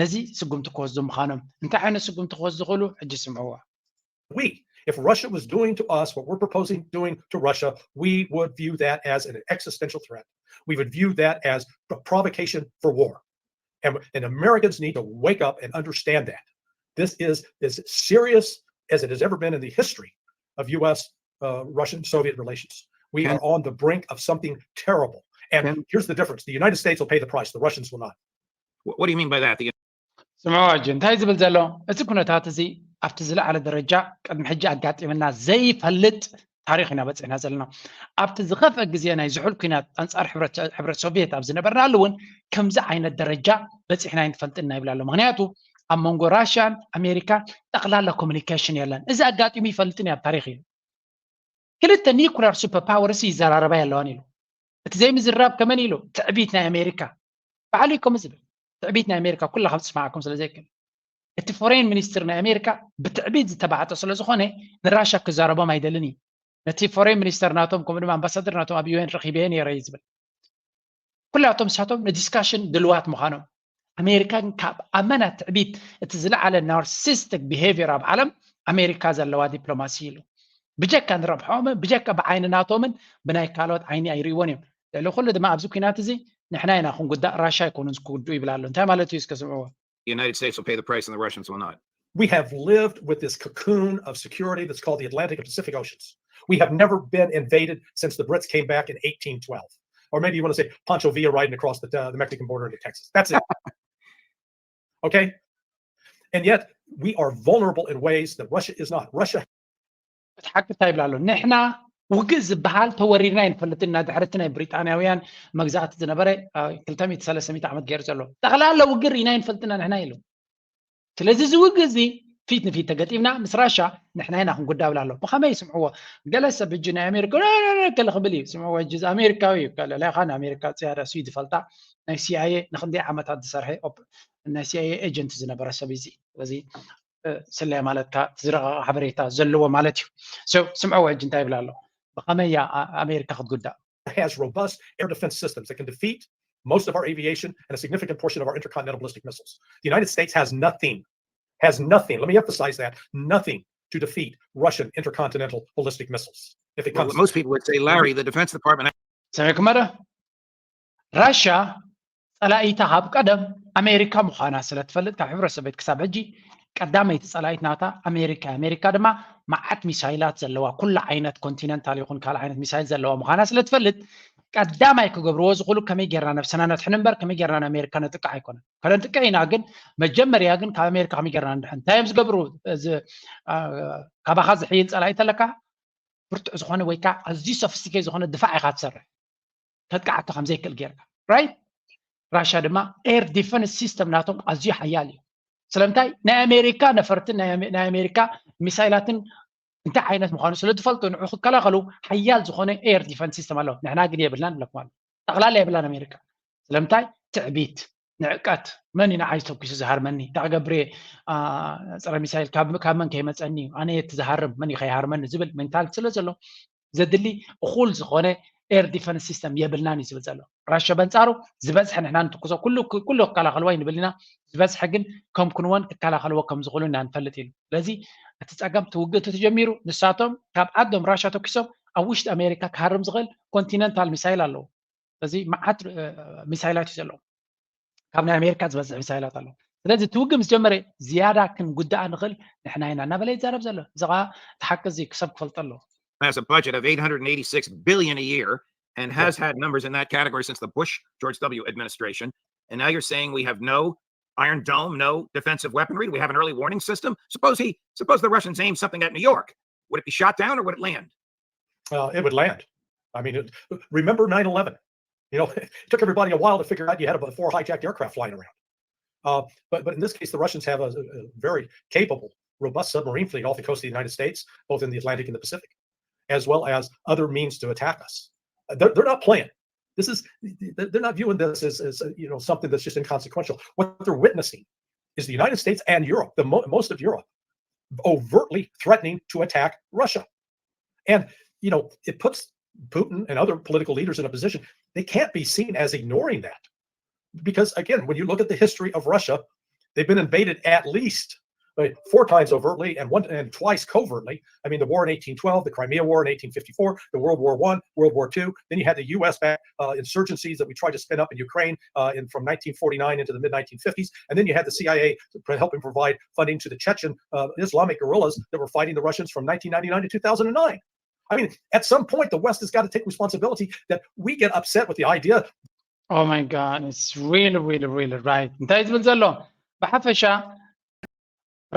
ነዚ ስጉምቲ ክወስዱ ምዃኖም እንታይ ዓይነት ስጉምቲ ክወስዱ ክእሉ ሕጂ ስምዕዎ። We, if Russia was doing to us what we're proposing doing to Russia, we would view that as an existential threat. We would view that as a provocation for war. And, and Americans need to wake up and understand that. This is as serious as it has ever been in the history of U S uh, Russian Soviet relations. We are on the brink of something terrible. And here's the difference the United States will pay the price, the Russians will not. What do you mean by that? The ስምዑ ሕጂ እንታይ ዝብል ዘሎ እቲ ኩነታት እዚ ኣብቲ ዝለዓለ ደረጃ ቅድሚ ሕጂ ኣጋጢምና ዘይፈልጥ ታሪኽ ኢና በፂሕና ዘለና። ኣብቲ ዝኸፍአ ግዜ ናይ ዝሑል ኩናት ኣንፃር ሕብረት ሶቪየት ኣብ ዝነበርናሉ እውን ከምዚ ዓይነት ደረጃ በፂሕና ኣይንፈልጥን ኢና ይብል ኣሎ። ምክንያቱ ኣብ መንጎ ራሽያን ኣሜሪካ ጠቕላላ ኮሚኒኬሽን የለን። እዚ ኣጋጢሙ ይፈልጥን እዩ ኣብ ታሪኽ ኢሉ። ክልተ ኒኩለር ሱፐር ፓወርስ ይዘራረባ የለዋን ኢሉ። እቲ ዘይምዝራብ ከመን ኢሉ ትዕቢት ናይ ኣሜሪካ ባዕሉ እዩ ከምኡ ዝብል። ትዕቢት ናይ ኣሜሪካ ኩላኻ ዝስማዓኩም ስለ ዘይክእል እቲ ፎሬን ሚኒስትር ናይ ኣሜሪካ ብትዕቢት ዝተባዕጠ ስለ ዝኾነ ንራሻ ክዛረቦም ኣይደልን እዩ። ነቲ ፎሬን ሚኒስተር ናቶም ከምኡ ድማ ኣምባሳደር ናቶም ኣብ ዩኤን ረኺበ ነይረ እዩ ዝብል። ኩላቶም ንሳቶም ንዲስካሽን ድልዋት ምዃኖም ኣሜሪካ ግን ካብ ኣመና ትዕቢት እቲ ዝለዓለ ናርሲስቲክ ቢሄቪየር ኣብ ዓለም ኣሜሪካ ዘለዋ ዲፕሎማሲ ኢሉ ብጀካ ንረብሖምን ብጀካ ብዓይኒ ናቶምን ብናይ ካልኦት ዓይኒ ኣይርእይዎን እዮም። ልዕሊ ኩሉ ድማ ኣብዚ ኩናት እዚ ንሕና ኢና ክንጉዳእ ራሻ ኣይኮኑን ክጉድኡ ይብል ኣሎ። እንታይ ማለት እዩ እስከ ስምዕዎ። The United States will pay the price and the Russians will not. We have lived with this cocoon of security that's called the Atlantic and Pacific Oceans. We have never been invaded since the Brits came back in eighteen twelve. Or maybe you want to say Pancho Villa riding across the, uh, the Mexican border into Texas. That's it. Okay? And yet, we are vulnerable in ways that Russia is not. Russia እቲ ሓቂ እንታይ ይብል ኣሎ? ንሕና ውግእ ዝበሃል ተወሪርና ኣይንፈልጥን ኢና። ድሕሪ እቲ ናይ ብሪጣንያውያን መግዛእቲ ዝነበረ ክልተ ሚእቲ ሰለስተ ሚእቲ ዓመት ገይሩ ዘሎ ጠቕላላ ውግእ ርኢና ኣይንፈልጥና ንሕና ኢሉ። ስለዚ እዚ ውግእ እዚ ፊት ንፊት ተገጢምና ምስ ራሻ ንሕና ኢና ክንጉዳ ብል ኣሎ። ብኸመይ ይስምዕዎ? ገለ ሰብ ሕጂ ናይ ኣሜሪካ ገለ ክብል እዩ። ስምዕዎ ሕጂ እዚ ኣሜሪካዊ እዩ። ገለ ላይኻ ንኣሜሪካ ፅያዳ ስዩ ዝፈልጣ ናይ ሲኣይኤ ንክንደይ ዓመታት ዝሰርሐ ናይ ሲኣይኤ ኤጀንት ዝነበረ ሰብ እዚ ስለያ ማለትካ እቲ ዝረቐቐ ሓበሬታ ዘለዎ ማለት እዩ። ስምዕዎ ሕጂ እንታይ ይብል ኣሎ? ብኸመይ እያ ኣሜሪካ ክትጉዳእ? Has robust air defense systems that can defeat most of our aviation, and a significant portion of our intercontinental ballistic missiles. The United States has nothing, has nothing, let me emphasize that, nothing to defeat Russian intercontinental ballistic missiles. If it Well, comes, most people would say, Larry, the Defense Department ሰሚዕኩም ዶ? ራሻ ጸላኢታ ካብ ቀደም ኣሜሪካ ምዃና ስለ ትፈልጥ ካብ ሕብረተሰብ ቤት ክሳብ ሕጂ ቀዳመይቲ ጸላኢት ናታ ኣሜሪካ። ኣሜሪካ ድማ መዓት ሚሳይላት ዘለዋ ኩሉ ዓይነት ኮንቲነንታል ይኹን ካልእ ዓይነት ሚሳይል ዘለዋ ምዃና ስለ ትፈልጥ ቀዳማይ ክገብርዎ ዝኽእሉ ከመይ ጌርና ነብስና ነድሕን እምበር ከመይ ጌርና ንኣሜሪካ ነጥቅዕ ኣይኮነን። ከነጥቅዕ ኢና፣ ግን መጀመርያ ግን ካብ ኣሜሪካ ከመይ ጌርና ንድሕን? እንታይ እዮም ዝገብሩ? እዚ፣ አ፣ ካባኻ ዝሕይል ጸላኢ ተለካ ብርቱዕ ዝኾነ ወይ ከዓ ኣዝዩ ሶፊስቲኬት ዝኾነ ድፋዕ ኢኻ ትሰርሕ፣ ከጥቅዓካ ከም ዘይክእል ጌርካ። ራይት? ራሻ ድማ ኤር ዲፈንስ ሲስተም ናቶም ኣዝዩ ሓያል እዩ። ስለምንታይ? ናይ ኣሜሪካ ነፈርትን ናይ ኣሜ- ናይ ኣሜሪካ ሚሳይላትን እንታይ ዓይነት ምዃኑ ስለ ዝፈልጡ ንዑ ክከላኸሉ ሓያል ዝኾነ ኤር ዲፈንስ ሲስተም ኣለዎ። ንሕና ግን የብልናን ንብለኩም ኣሎ። ጠቕላላ የብላን ኣሜሪካ። ስለምንታይ? ትዕቢት፣ ንዕቀት፣ መን እዩ ንዓይ ተኩሱ ዝሃርመኒ? እንታይ ክገብር እየ? አ፣ ፀረ ሚሳይል ካብ ካብ መን ከይመፀኒ እዩ? ኣነ እየ እቲ ዝሃርም፣ መን እዩ ከይሃርመኒ ዝብል ሜንታሊቲ ስለ ዘሎ ዘድሊ እኹል ዝኾነ ኤር ዲፈንስ ሲስተም የብልናን እዩ ዝብል ዘሎ። ራሻ በንፃሩ ዝበዝሐ ንሕና ንትኩሶ ኩሉ ኩሉ ክከላኸልዋ ይንብል ኢና። ዝበዝሐ ግን ከምኩንወን ክከላኸልዎ ከም ዝኽእሉ ኢና ንፈልጥ ኢሉ። ስለዚ እቲ ፀገም እቲ ውግእ ተጀሚሩ ንሳቶም ካብ ዓዶም ራሻ ተኩሶም ኣብ ውሽጢ ኣሜሪካ ክሃርም ዝኽእል ኮንቲነንታል ሚሳይል ኣለዎ። ስለዚ መዓት ሚሳይላት እዩ ዘለዎ። ካብ ናይ ኣሜሪካ ዝበዝሕ ሚሳይላት ኣለዎ። ስለዚ እቲ ውግእ ምስ ጀመረ ዝያዳ ክንጉዳእ ንኽእል ንሕና ኢና እናበለ ይዛረብ ዘሎ። እዚ ከዓ እቲ ሓቂ እዚ ክሰብ ክፈልጦ ኣለዎ። has a budget of eight hundred eighty-six billion a year and has had numbers in that category since the Bush George W administration. And now you're saying we have no Iron Dome, no defensive weaponry. Do we have an early warning system? Suppose he, suppose the Russians aim something at New York. Would it be shot down or would it land? Uh, it would land. I mean, it, remember nine eleven? You know, it took everybody a while to figure out you had about four hijacked aircraft flying around. Uh, but but in this case, the Russians have a, a very capable, robust submarine fleet off the coast of the United States, both in the Atlantic and the Pacific, as well as other means to attack us. Uh, They're, they're not playing. This is they're not viewing this as, as uh, you know, something that's just inconsequential. What they're witnessing is the United States and Europe, the mo- most of Europe, overtly threatening to attack Russia. And you know, it puts Putin and other political leaders in a position they can't be seen as ignoring that. Because again, when you look at the history of Russia, they've been invaded at least uh, four times overtly and one and twice covertly. I mean, the war in eighteen twelve, the Crimea War in eighteen fifty-four, the World War One, World War Two. Then you had the U S backed uh, insurgencies that we tried to spin up in Ukraine uh, in, from nineteen forty-nine into the mid nineteen fifties. And then you had the C I A helping provide funding to the Chechen uh, Islamic guerrillas that were fighting the Russians from nineteen ninety-nine to two thousand nine. I mean, at some point, the West has got to take responsibility that we get upset with the idea. Oh my God, it's really, really, really right. እንታይ ዝብል ዘሎ ብሓፈሻ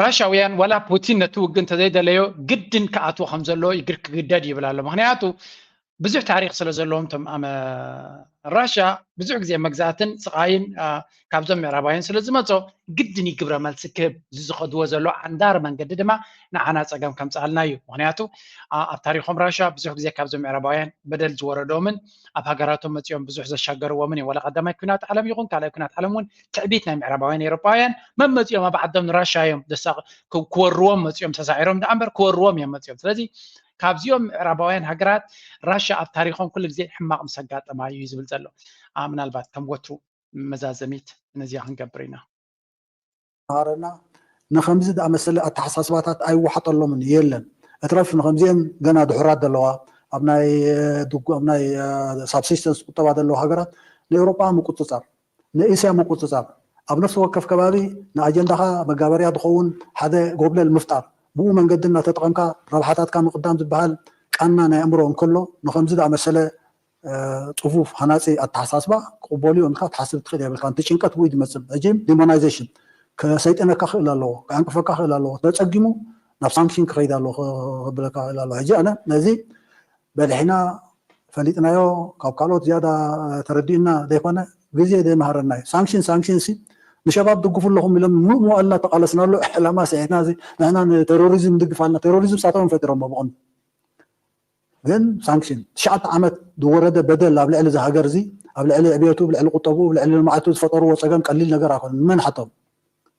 ራሻውያን ዋላ ፑቲን ነቲ ውግእ እንተዘይደለዮ ግድን ክኣትዎ ከም ዘለዎ ይግር ክግደድ ይብል ኣሎ። ምክንያቱ ብዙሕ ታሪክ ስለ ዘለዎም ቶም ኣመ ራሻ ብዙሕ ግዜ መግዛእትን ስቃይን አ፣ ካብዞም ምዕራባውያን ስለ ዝመፆ ግድን እዩ ግብረ መልሲ ክህብ እዚ ዝኸድዎ ዘሎ ዓንዳር መንገዲ ድማ ንዓና ፀገም ከምፅኣልና እዩ። ምክንያቱ አ፣ ኣብ ታሪኮም ራሻ ብዙሕ ግዜ ካብዞም ምዕራባውያን በደል ዝወረዶምን ኣብ ሃገራቶም መፂኦም ብዙሕ ዘሻገርዎምን እዮም። ዋላ ቀዳማይ ኩናት ዓለም ይኹን ካልኣይ ኩናት ዓለም እውን ትዕቢት ናይ ምዕራባውያን ኤሮፓውያን መመፂኦም ኣብ ዓዶም ንራሻ እዮም ደሳ ክወርዎም መፂኦም ተሳዒሮም ደኣ እምበር ክወርዎም እዮም መፂኦም። ስለዚ ካብዚኦም ምዕራባውያን ሃገራት ራሻ ኣብ ታሪኮም ኩሉ ግዜ ሕማቕ ምስ ኣጋጠማ እዩ ዝብል ዘሎ። ምናልባት ከም ወትሩ መዛዘሚት ነዚኣ ክንገብር ኢና። ማረና ንከምዚ ዝኣመሰለ ኣተሓሳስባታት ኣይወሓጠሎምን የለን። እትረፍ ንከምዚአን ገና ድሑራት ዘለዋ ኣብ ናይ ድጉ ኣብ ናይ ሳብሲስተንስ ቁጠባ ዘለዋ ሃገራት ንኤውሮጳ ምቁፅፃር ንእስያ ምቁፅፃር ኣብ ነፍሲ ወከፍ ከባቢ ንኣጀንዳኻ መጋበርያ ዝኸውን ሓደ ጎብለል ምፍጣር ብኡ መንገዲ እናተጠቐምካ ረብሓታትካ ምቕዳም ዝበሃል ቃና ናይ ኣእምሮ እንከሎ ንከምዚ ዝኣመሰለ ፅፉፍ ሃናፂ ኣተሓሳስባ ክቕበሉ እዮም ኢልካ ትሓስብ ትኽእል የብልካ። እቲ ጭንቀት ብኡ ዝመፅእ ሕጂ ዲሞናይዜሽን ከሰይጥነካ ክእል ኣለዎ፣ ክዕንቅፈካ ክእል ኣለዎ፣ ተፀጊሙ ናብ ሳንክሽን ክኸይድ ኣለዎ ክብለካ ክእል ኣለዎ። ሕጂ ኣነ ነዚ በሊሕና ፈሊጥናዮ ካብ ካልኦት ዝያዳ ተረዲኡና ዘይኮነ ግዜ ዘይመሃረና እዩ። ሳንክሽን ሳንክሽን ሲ ንሸባብ ድግፉ ኣለኹም ኢሎም ሙሉእ መዋእልና ተቃለስናሉ ዕላማ ስዒትና እዚ ንሕና ንቴሮሪዝም ንድግፍ ኣለና። ቴሮሪዝም ሳቶም ፈጢሮሞ ብቐንዱ ግን ሳንክሽን ትሽዓተ ዓመት ዝወረደ በደል ኣብ ልዕሊ እዚ ሃገር እዚ ኣብ ልዕሊ ዕብየቱ ኣብ ልዕሊ ቁጠቡ ኣብ ልዕሊ ልምዓቱ ዝፈጠርዎ ፀገም ቀሊል ነገር ኣይኮነ። ንመን ሓቶም?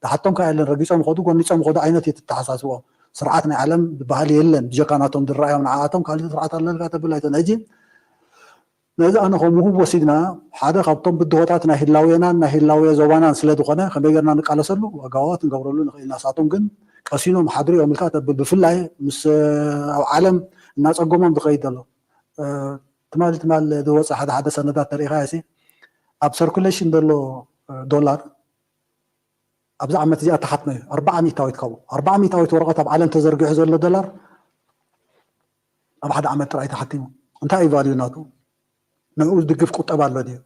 ተሓቶም ከ የለን። ረጊፆም ይኸዱ ጎኒፆም ይኸዱ ዓይነት እዩ ተተሓሳስቦም። ስርዓት ናይ ዓለም ዝበሃል የለን ብጀካ ናቶም ዝረኣዮም ንዓኣቶም ካልእ ስርዓት ኣለልካ ተብል ኣይተን ሕጂ ነዚ ኣነ ከም ውሁብ ወሲድና ሓደ ካብቶም ብድሆታት ናይ ህላዌናን ናይ ህላዌ ዞባናን ስለ ዝኾነ ከመይ ጌርና ንቃለሰሉ ኣገባባት ንገብረሉ ንኽእል ኢና። ንሳቶም ግን ቀሲኖም ሓድሩ እዮም ኢልካ ተብል። ብፍላይ ምስ ኣብ ዓለም እናጸገሞም ዝኸይድ ዘሎ ትማሊ ትማል ዝወፀ ሓደ ሓደ ሰነዳት ተሪኢኻ ሲ ኣብ ሰርኩሌሽን ዘሎ ዶላር ኣብዚ ዓመት እዚኣ ተሓትመ እዩ ኣርባዓ ሚእታዊት ካብኡ ኣርባዓ ሚእታዊት ወረቐት ኣብ ዓለም ተዘርጊሑ ዘሎ ዶላር ኣብ ሓደ ዓመት ጥራይ ተሓቲሙ። እንታይ እዩ ቫልዩ ናቱ? ንዕኡ ዝድግፍ ቁጠባ ኣሎ ድዩ?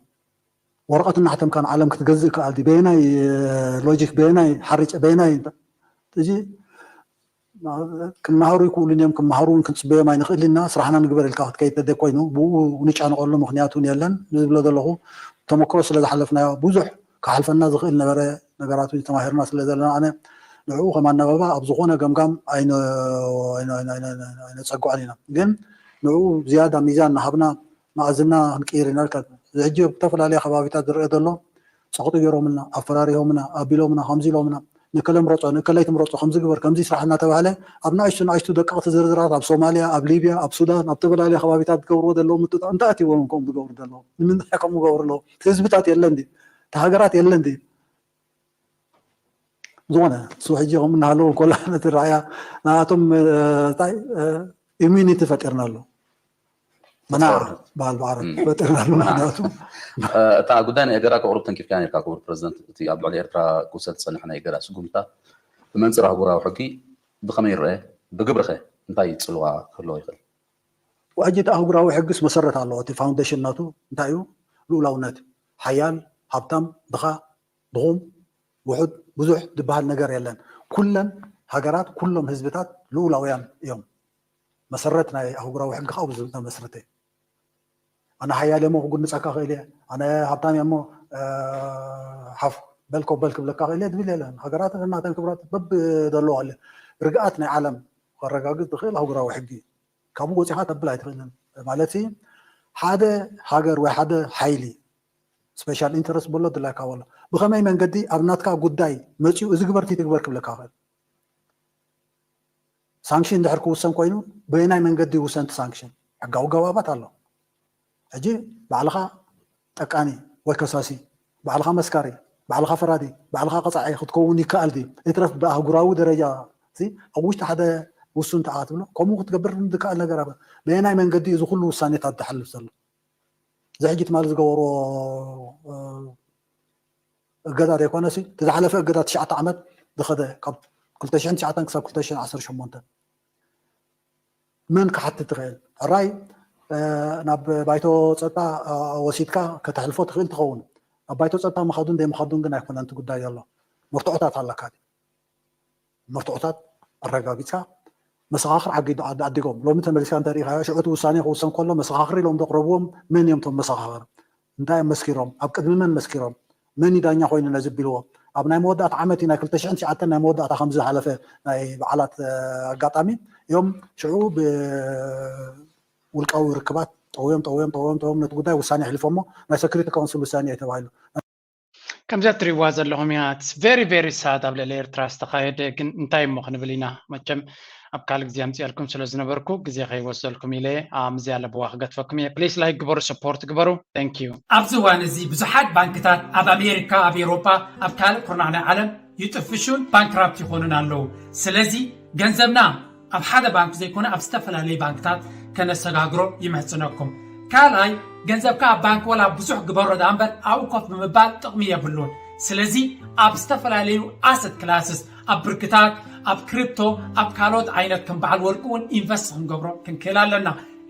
ወረቐት እናሕተምካ ንዓለም ክትገዝእ ይከኣል ድዩ? በየናይ ሎጂክ በየናይ ሓሪጨ በየናይ እዚ ክመሃሩ ይክእሉን እዮም ክመሃሩ እውን ክንፅበዮም ኣይንኽእል ኢና ስራሕና ንግበር ኢልካ ክትከይድ ተደ ኮይኑ ብኡ ንጫነቀሉ ምክንያት እውን የለን ዝብሎ ዘለኹ ተመክሮ ስለ ዝሓለፍናዮ ብዙሕ ክሓልፈና ዝኽእል ነበረ ነገራት እውን ተማሂርና ስለ ዘለና ኣነ ንዕኡ ከም ኣናባባ ኣብ ዝኾነ ገምጋም ኣይነፀግዖን ኢና ግን ንዕኡ ዝያዳ ሚዛን እናሃብና መኣዝና ክንቅይር ኢና ኢልካ እዚ ሕጂ ኣብ ዝተፈላለየ ከባቢታት ዝረአ ዘሎ ፀቕጢ ገይሮምልና ኣፈራሪሆምና ኣቢሎምና ከምዚ ኢሎምና ንከለ ምረፆ ንከለይ ትምረፆ ከምዚ ግበር ከምዚ ስራሕ እናተባህለ ኣብ ንኣሽቱ ንኣሽቱ ደቀቕቲ ዝርዝራት ኣብ ሶማልያ ኣብ ሊብያ ኣብ ሱዳን ኣብ ዝተፈላለየ ከባቢታት ዝገብርዎ ዘለዉ ምጥጣ እንታይ ኣትዎም ከምኡ ዝገብሩ ዘለዉ ንምንታይ ከምኡ ገብሩ ኣለዉ ህዝብታት የለን ድዩ እቲ ሃገራት የለን ድዩ ዝኾነ እሱ ሕጂ ከምኡ እናሃለዉ እንኮላ ነቲ ረኣያ ንኣቶም እንታይ ኢሚኒቲ ፈጢርና ኣሎ መናዓ በሃል ብዓረብ ፈጢርና ኣሎ ምክንያቱ እታ ጉዳይ ናይ እገዳ ክቕርብ ተንኪፍካ ነርካ ክቡር ፕረዚደንት እቲ ኣብ ልዕሊ ኤርትራ ክውሰድ ዝጸንሐ ናይ እገዳ ስጉምትታት ብመንፅር ኣህጉራዊ ሕጊ ብኸመይ ይረአ ብግብርኸ እንታይ ፅልዋ ክህልዎ ይኽእል ሕጂ እቲ ኣህጉራዊ ሕግስ መሰረት ኣለዎ እቲ ፋውንዴሽን ናቱ እንታይ እዩ ልኡላውነት ሓያል ሃብታም ድኻ ድኹም ውሑድ ብዙሕ ዝበሃል ነገር የለን ኩለን ሃገራት ኩሎም ህዝብታት ልኡላውያን እዮም መሰረት ናይ ኣህጉራዊ ሕጊ ከዓ ብዙ ተመስርተ ኣነ ሓያል እሞ ክጉንፀካ ክእል እየ ኣነ ሃብታም እሞ ሓፍ በልኮ በል ክብለካ ክእል እየ ዝብል የለን ሃገራት እናተን ክብራት በብ ዘለዎ ኣለ ርግኣት ናይ ዓለም ከረጋግፅ ዝኽእል ኣህጉራዊ ሕጊ ካብኡ ወፂኻ ተብል ኣይትኽእልን ማለት ሓደ ሃገር ወይ ሓደ ሓይሊ ስፔሻል ኢንተረስት በሎ ድላይካ በሎ ብኸመይ መንገዲ ኣብ ናትካ ጉዳይ መፂኡ እዚ ግበርቲ ትግበር ክብለካ ክእል ሳንክሽን እንድሕር ክውሰን ኮይኑ በየናይ መንገዲ ይውሰን እቲ ሳንክሽን ሕጋዊ ገባባት ኣሎ ሕጂ ባዕልኻ ጠቃኒ ወይ ከሳሲ ባዕልኻ መስካሪ ባዕልኻ ፈራዲ ባዕልኻ ቀፃዒ ክትከውን ይከኣል ድዩ እትረፍ ብኣህጉራዊ ደረጃ ኣብ ውሽጢ ሓደ ውሱን ተኣ ትብሎ ከምኡ ክትገብር ዝከኣል ነገር በየናይ መንገዲ እዚ ኩሉ ውሳኔታት ዝሓልፍ ዘሎ እዚ ሕጂ ትማሊ ዝገበርዎ እገዳ ዘይኮነሲ እቲ ዝሓለፈ እገዳ ትሽዓተ ዓመት ዝኸደ ካብ ክልተ ሽሕን ትሽዓተን ክሳብ ክልተ ሽሕን ዓሰርተ ሸሞንተን መን ክሓትት ትኽእል ሕራይ ናብ ባይቶ ፀጥታ ወሲድካ ከተሕልፎ ትኽእል ትኸውን ኣብ ባይቶ ፀጥታ ምኻዱን ዘይምኻዱን ግን ኣይኮነን እቲ ጉዳይ ዘሎ መርትዖታት ኣለካ መርትዖታት ኣረጋጊፅካ መሰኻኽር ዓጊ ኣዲጎም ሎሚ ተመሊስካ እንተሪኢኻዮ ሽዑ እቲ ውሳኔ ክውሰን ከሎ መሰኻኽር ኢሎም ዘቕረብዎም መን እዮም ቶም መሰኻኽር እንታይ እዮም መስኪሮም ኣብ ቅድሚ መን መስኪሮም መን እዩ ዳኛ ኮይኑ ነዚ ቢልዎ ኣብ ናይ መወዳእታ ዓመት እዩ ናይ ክልተ ሽሕን ትሽዓተን ናይ መወዳእታ ከም ዝሓለፈ ናይ በዓላት ኣጋጣሚ እዮም ሽዑ ብውልቃዊ ርክባት ጠውዮም ጠውዮም ጠውዮም ጠውዮም ነቲ ጉዳይ ውሳኔ ኣሕሊፎሞ ናይ ሰክሪቲ ካውንስል ውሳኔ እዩ ተባሂሉ ከምዚኣ ትሪእዋ ዘለኹም እያ very very sad ኣብ ልዕሊ ኤርትራ ዝተኻየደ ግን እንታይ እሞ ክንብል ኢና መቸም ኣብ ካልእ ግዜ ኣምፅኣልኩም ስለ ዝነበርኩ ግዜ ከይወስደልኩም ኢለ ምዝያ ለብዋ ክገትፈኩም እየ please like ግበሩ support ግበሩ thank you ኣብዚ እዋን እዚ ብዙሓት ባንክታት ኣብ ኣሜሪካ ኣብ ኤውሮጳ ኣብ ካልእ ኩርናዕ ናይ ዓለም ይጥፍሹን ባንክራፕት ይኾኑን ኣለዉ ስለዚ ገንዘብና ኣብ ሓደ ባንክ ዘይኮነ ኣብ ዝተፈላለዩ ባንክታት ከነሰጋግሮ ይምሕፅነኩም ካልኣይ ገንዘብካ ኣብ ባንክ ወላ ብዙሕ ግበሮ ዳኣ እምበር ኣብኡ ኮፍ ብምባል ጥቕሚ የብሉን ስለዚ ኣብ ዝተፈላለዩ ኣሰት ክላስስ ኣብ ብርክታት ኣብ ክሪፕቶ ኣብ ካልኦት ዓይነት ከም በዓል ወርቂ እውን ኢንቨስት ክንገብሮ ክንክእል ኣለና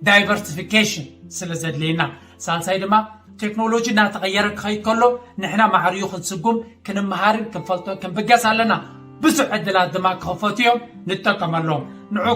diversification ስለ ዘድልየና ሳልሳይ ድማ ቴክኖሎጂ እናተቐየረ ክኸይድ ከሎ ንሕና ማዕርዩ ክንስጉም ክንመሃርን ክንፈልጦን ክንብገስ ኣለና ብዙሕ ዕድላት ድማ ክኸፈቱ እዮም ንጠቀመሎም ንዑ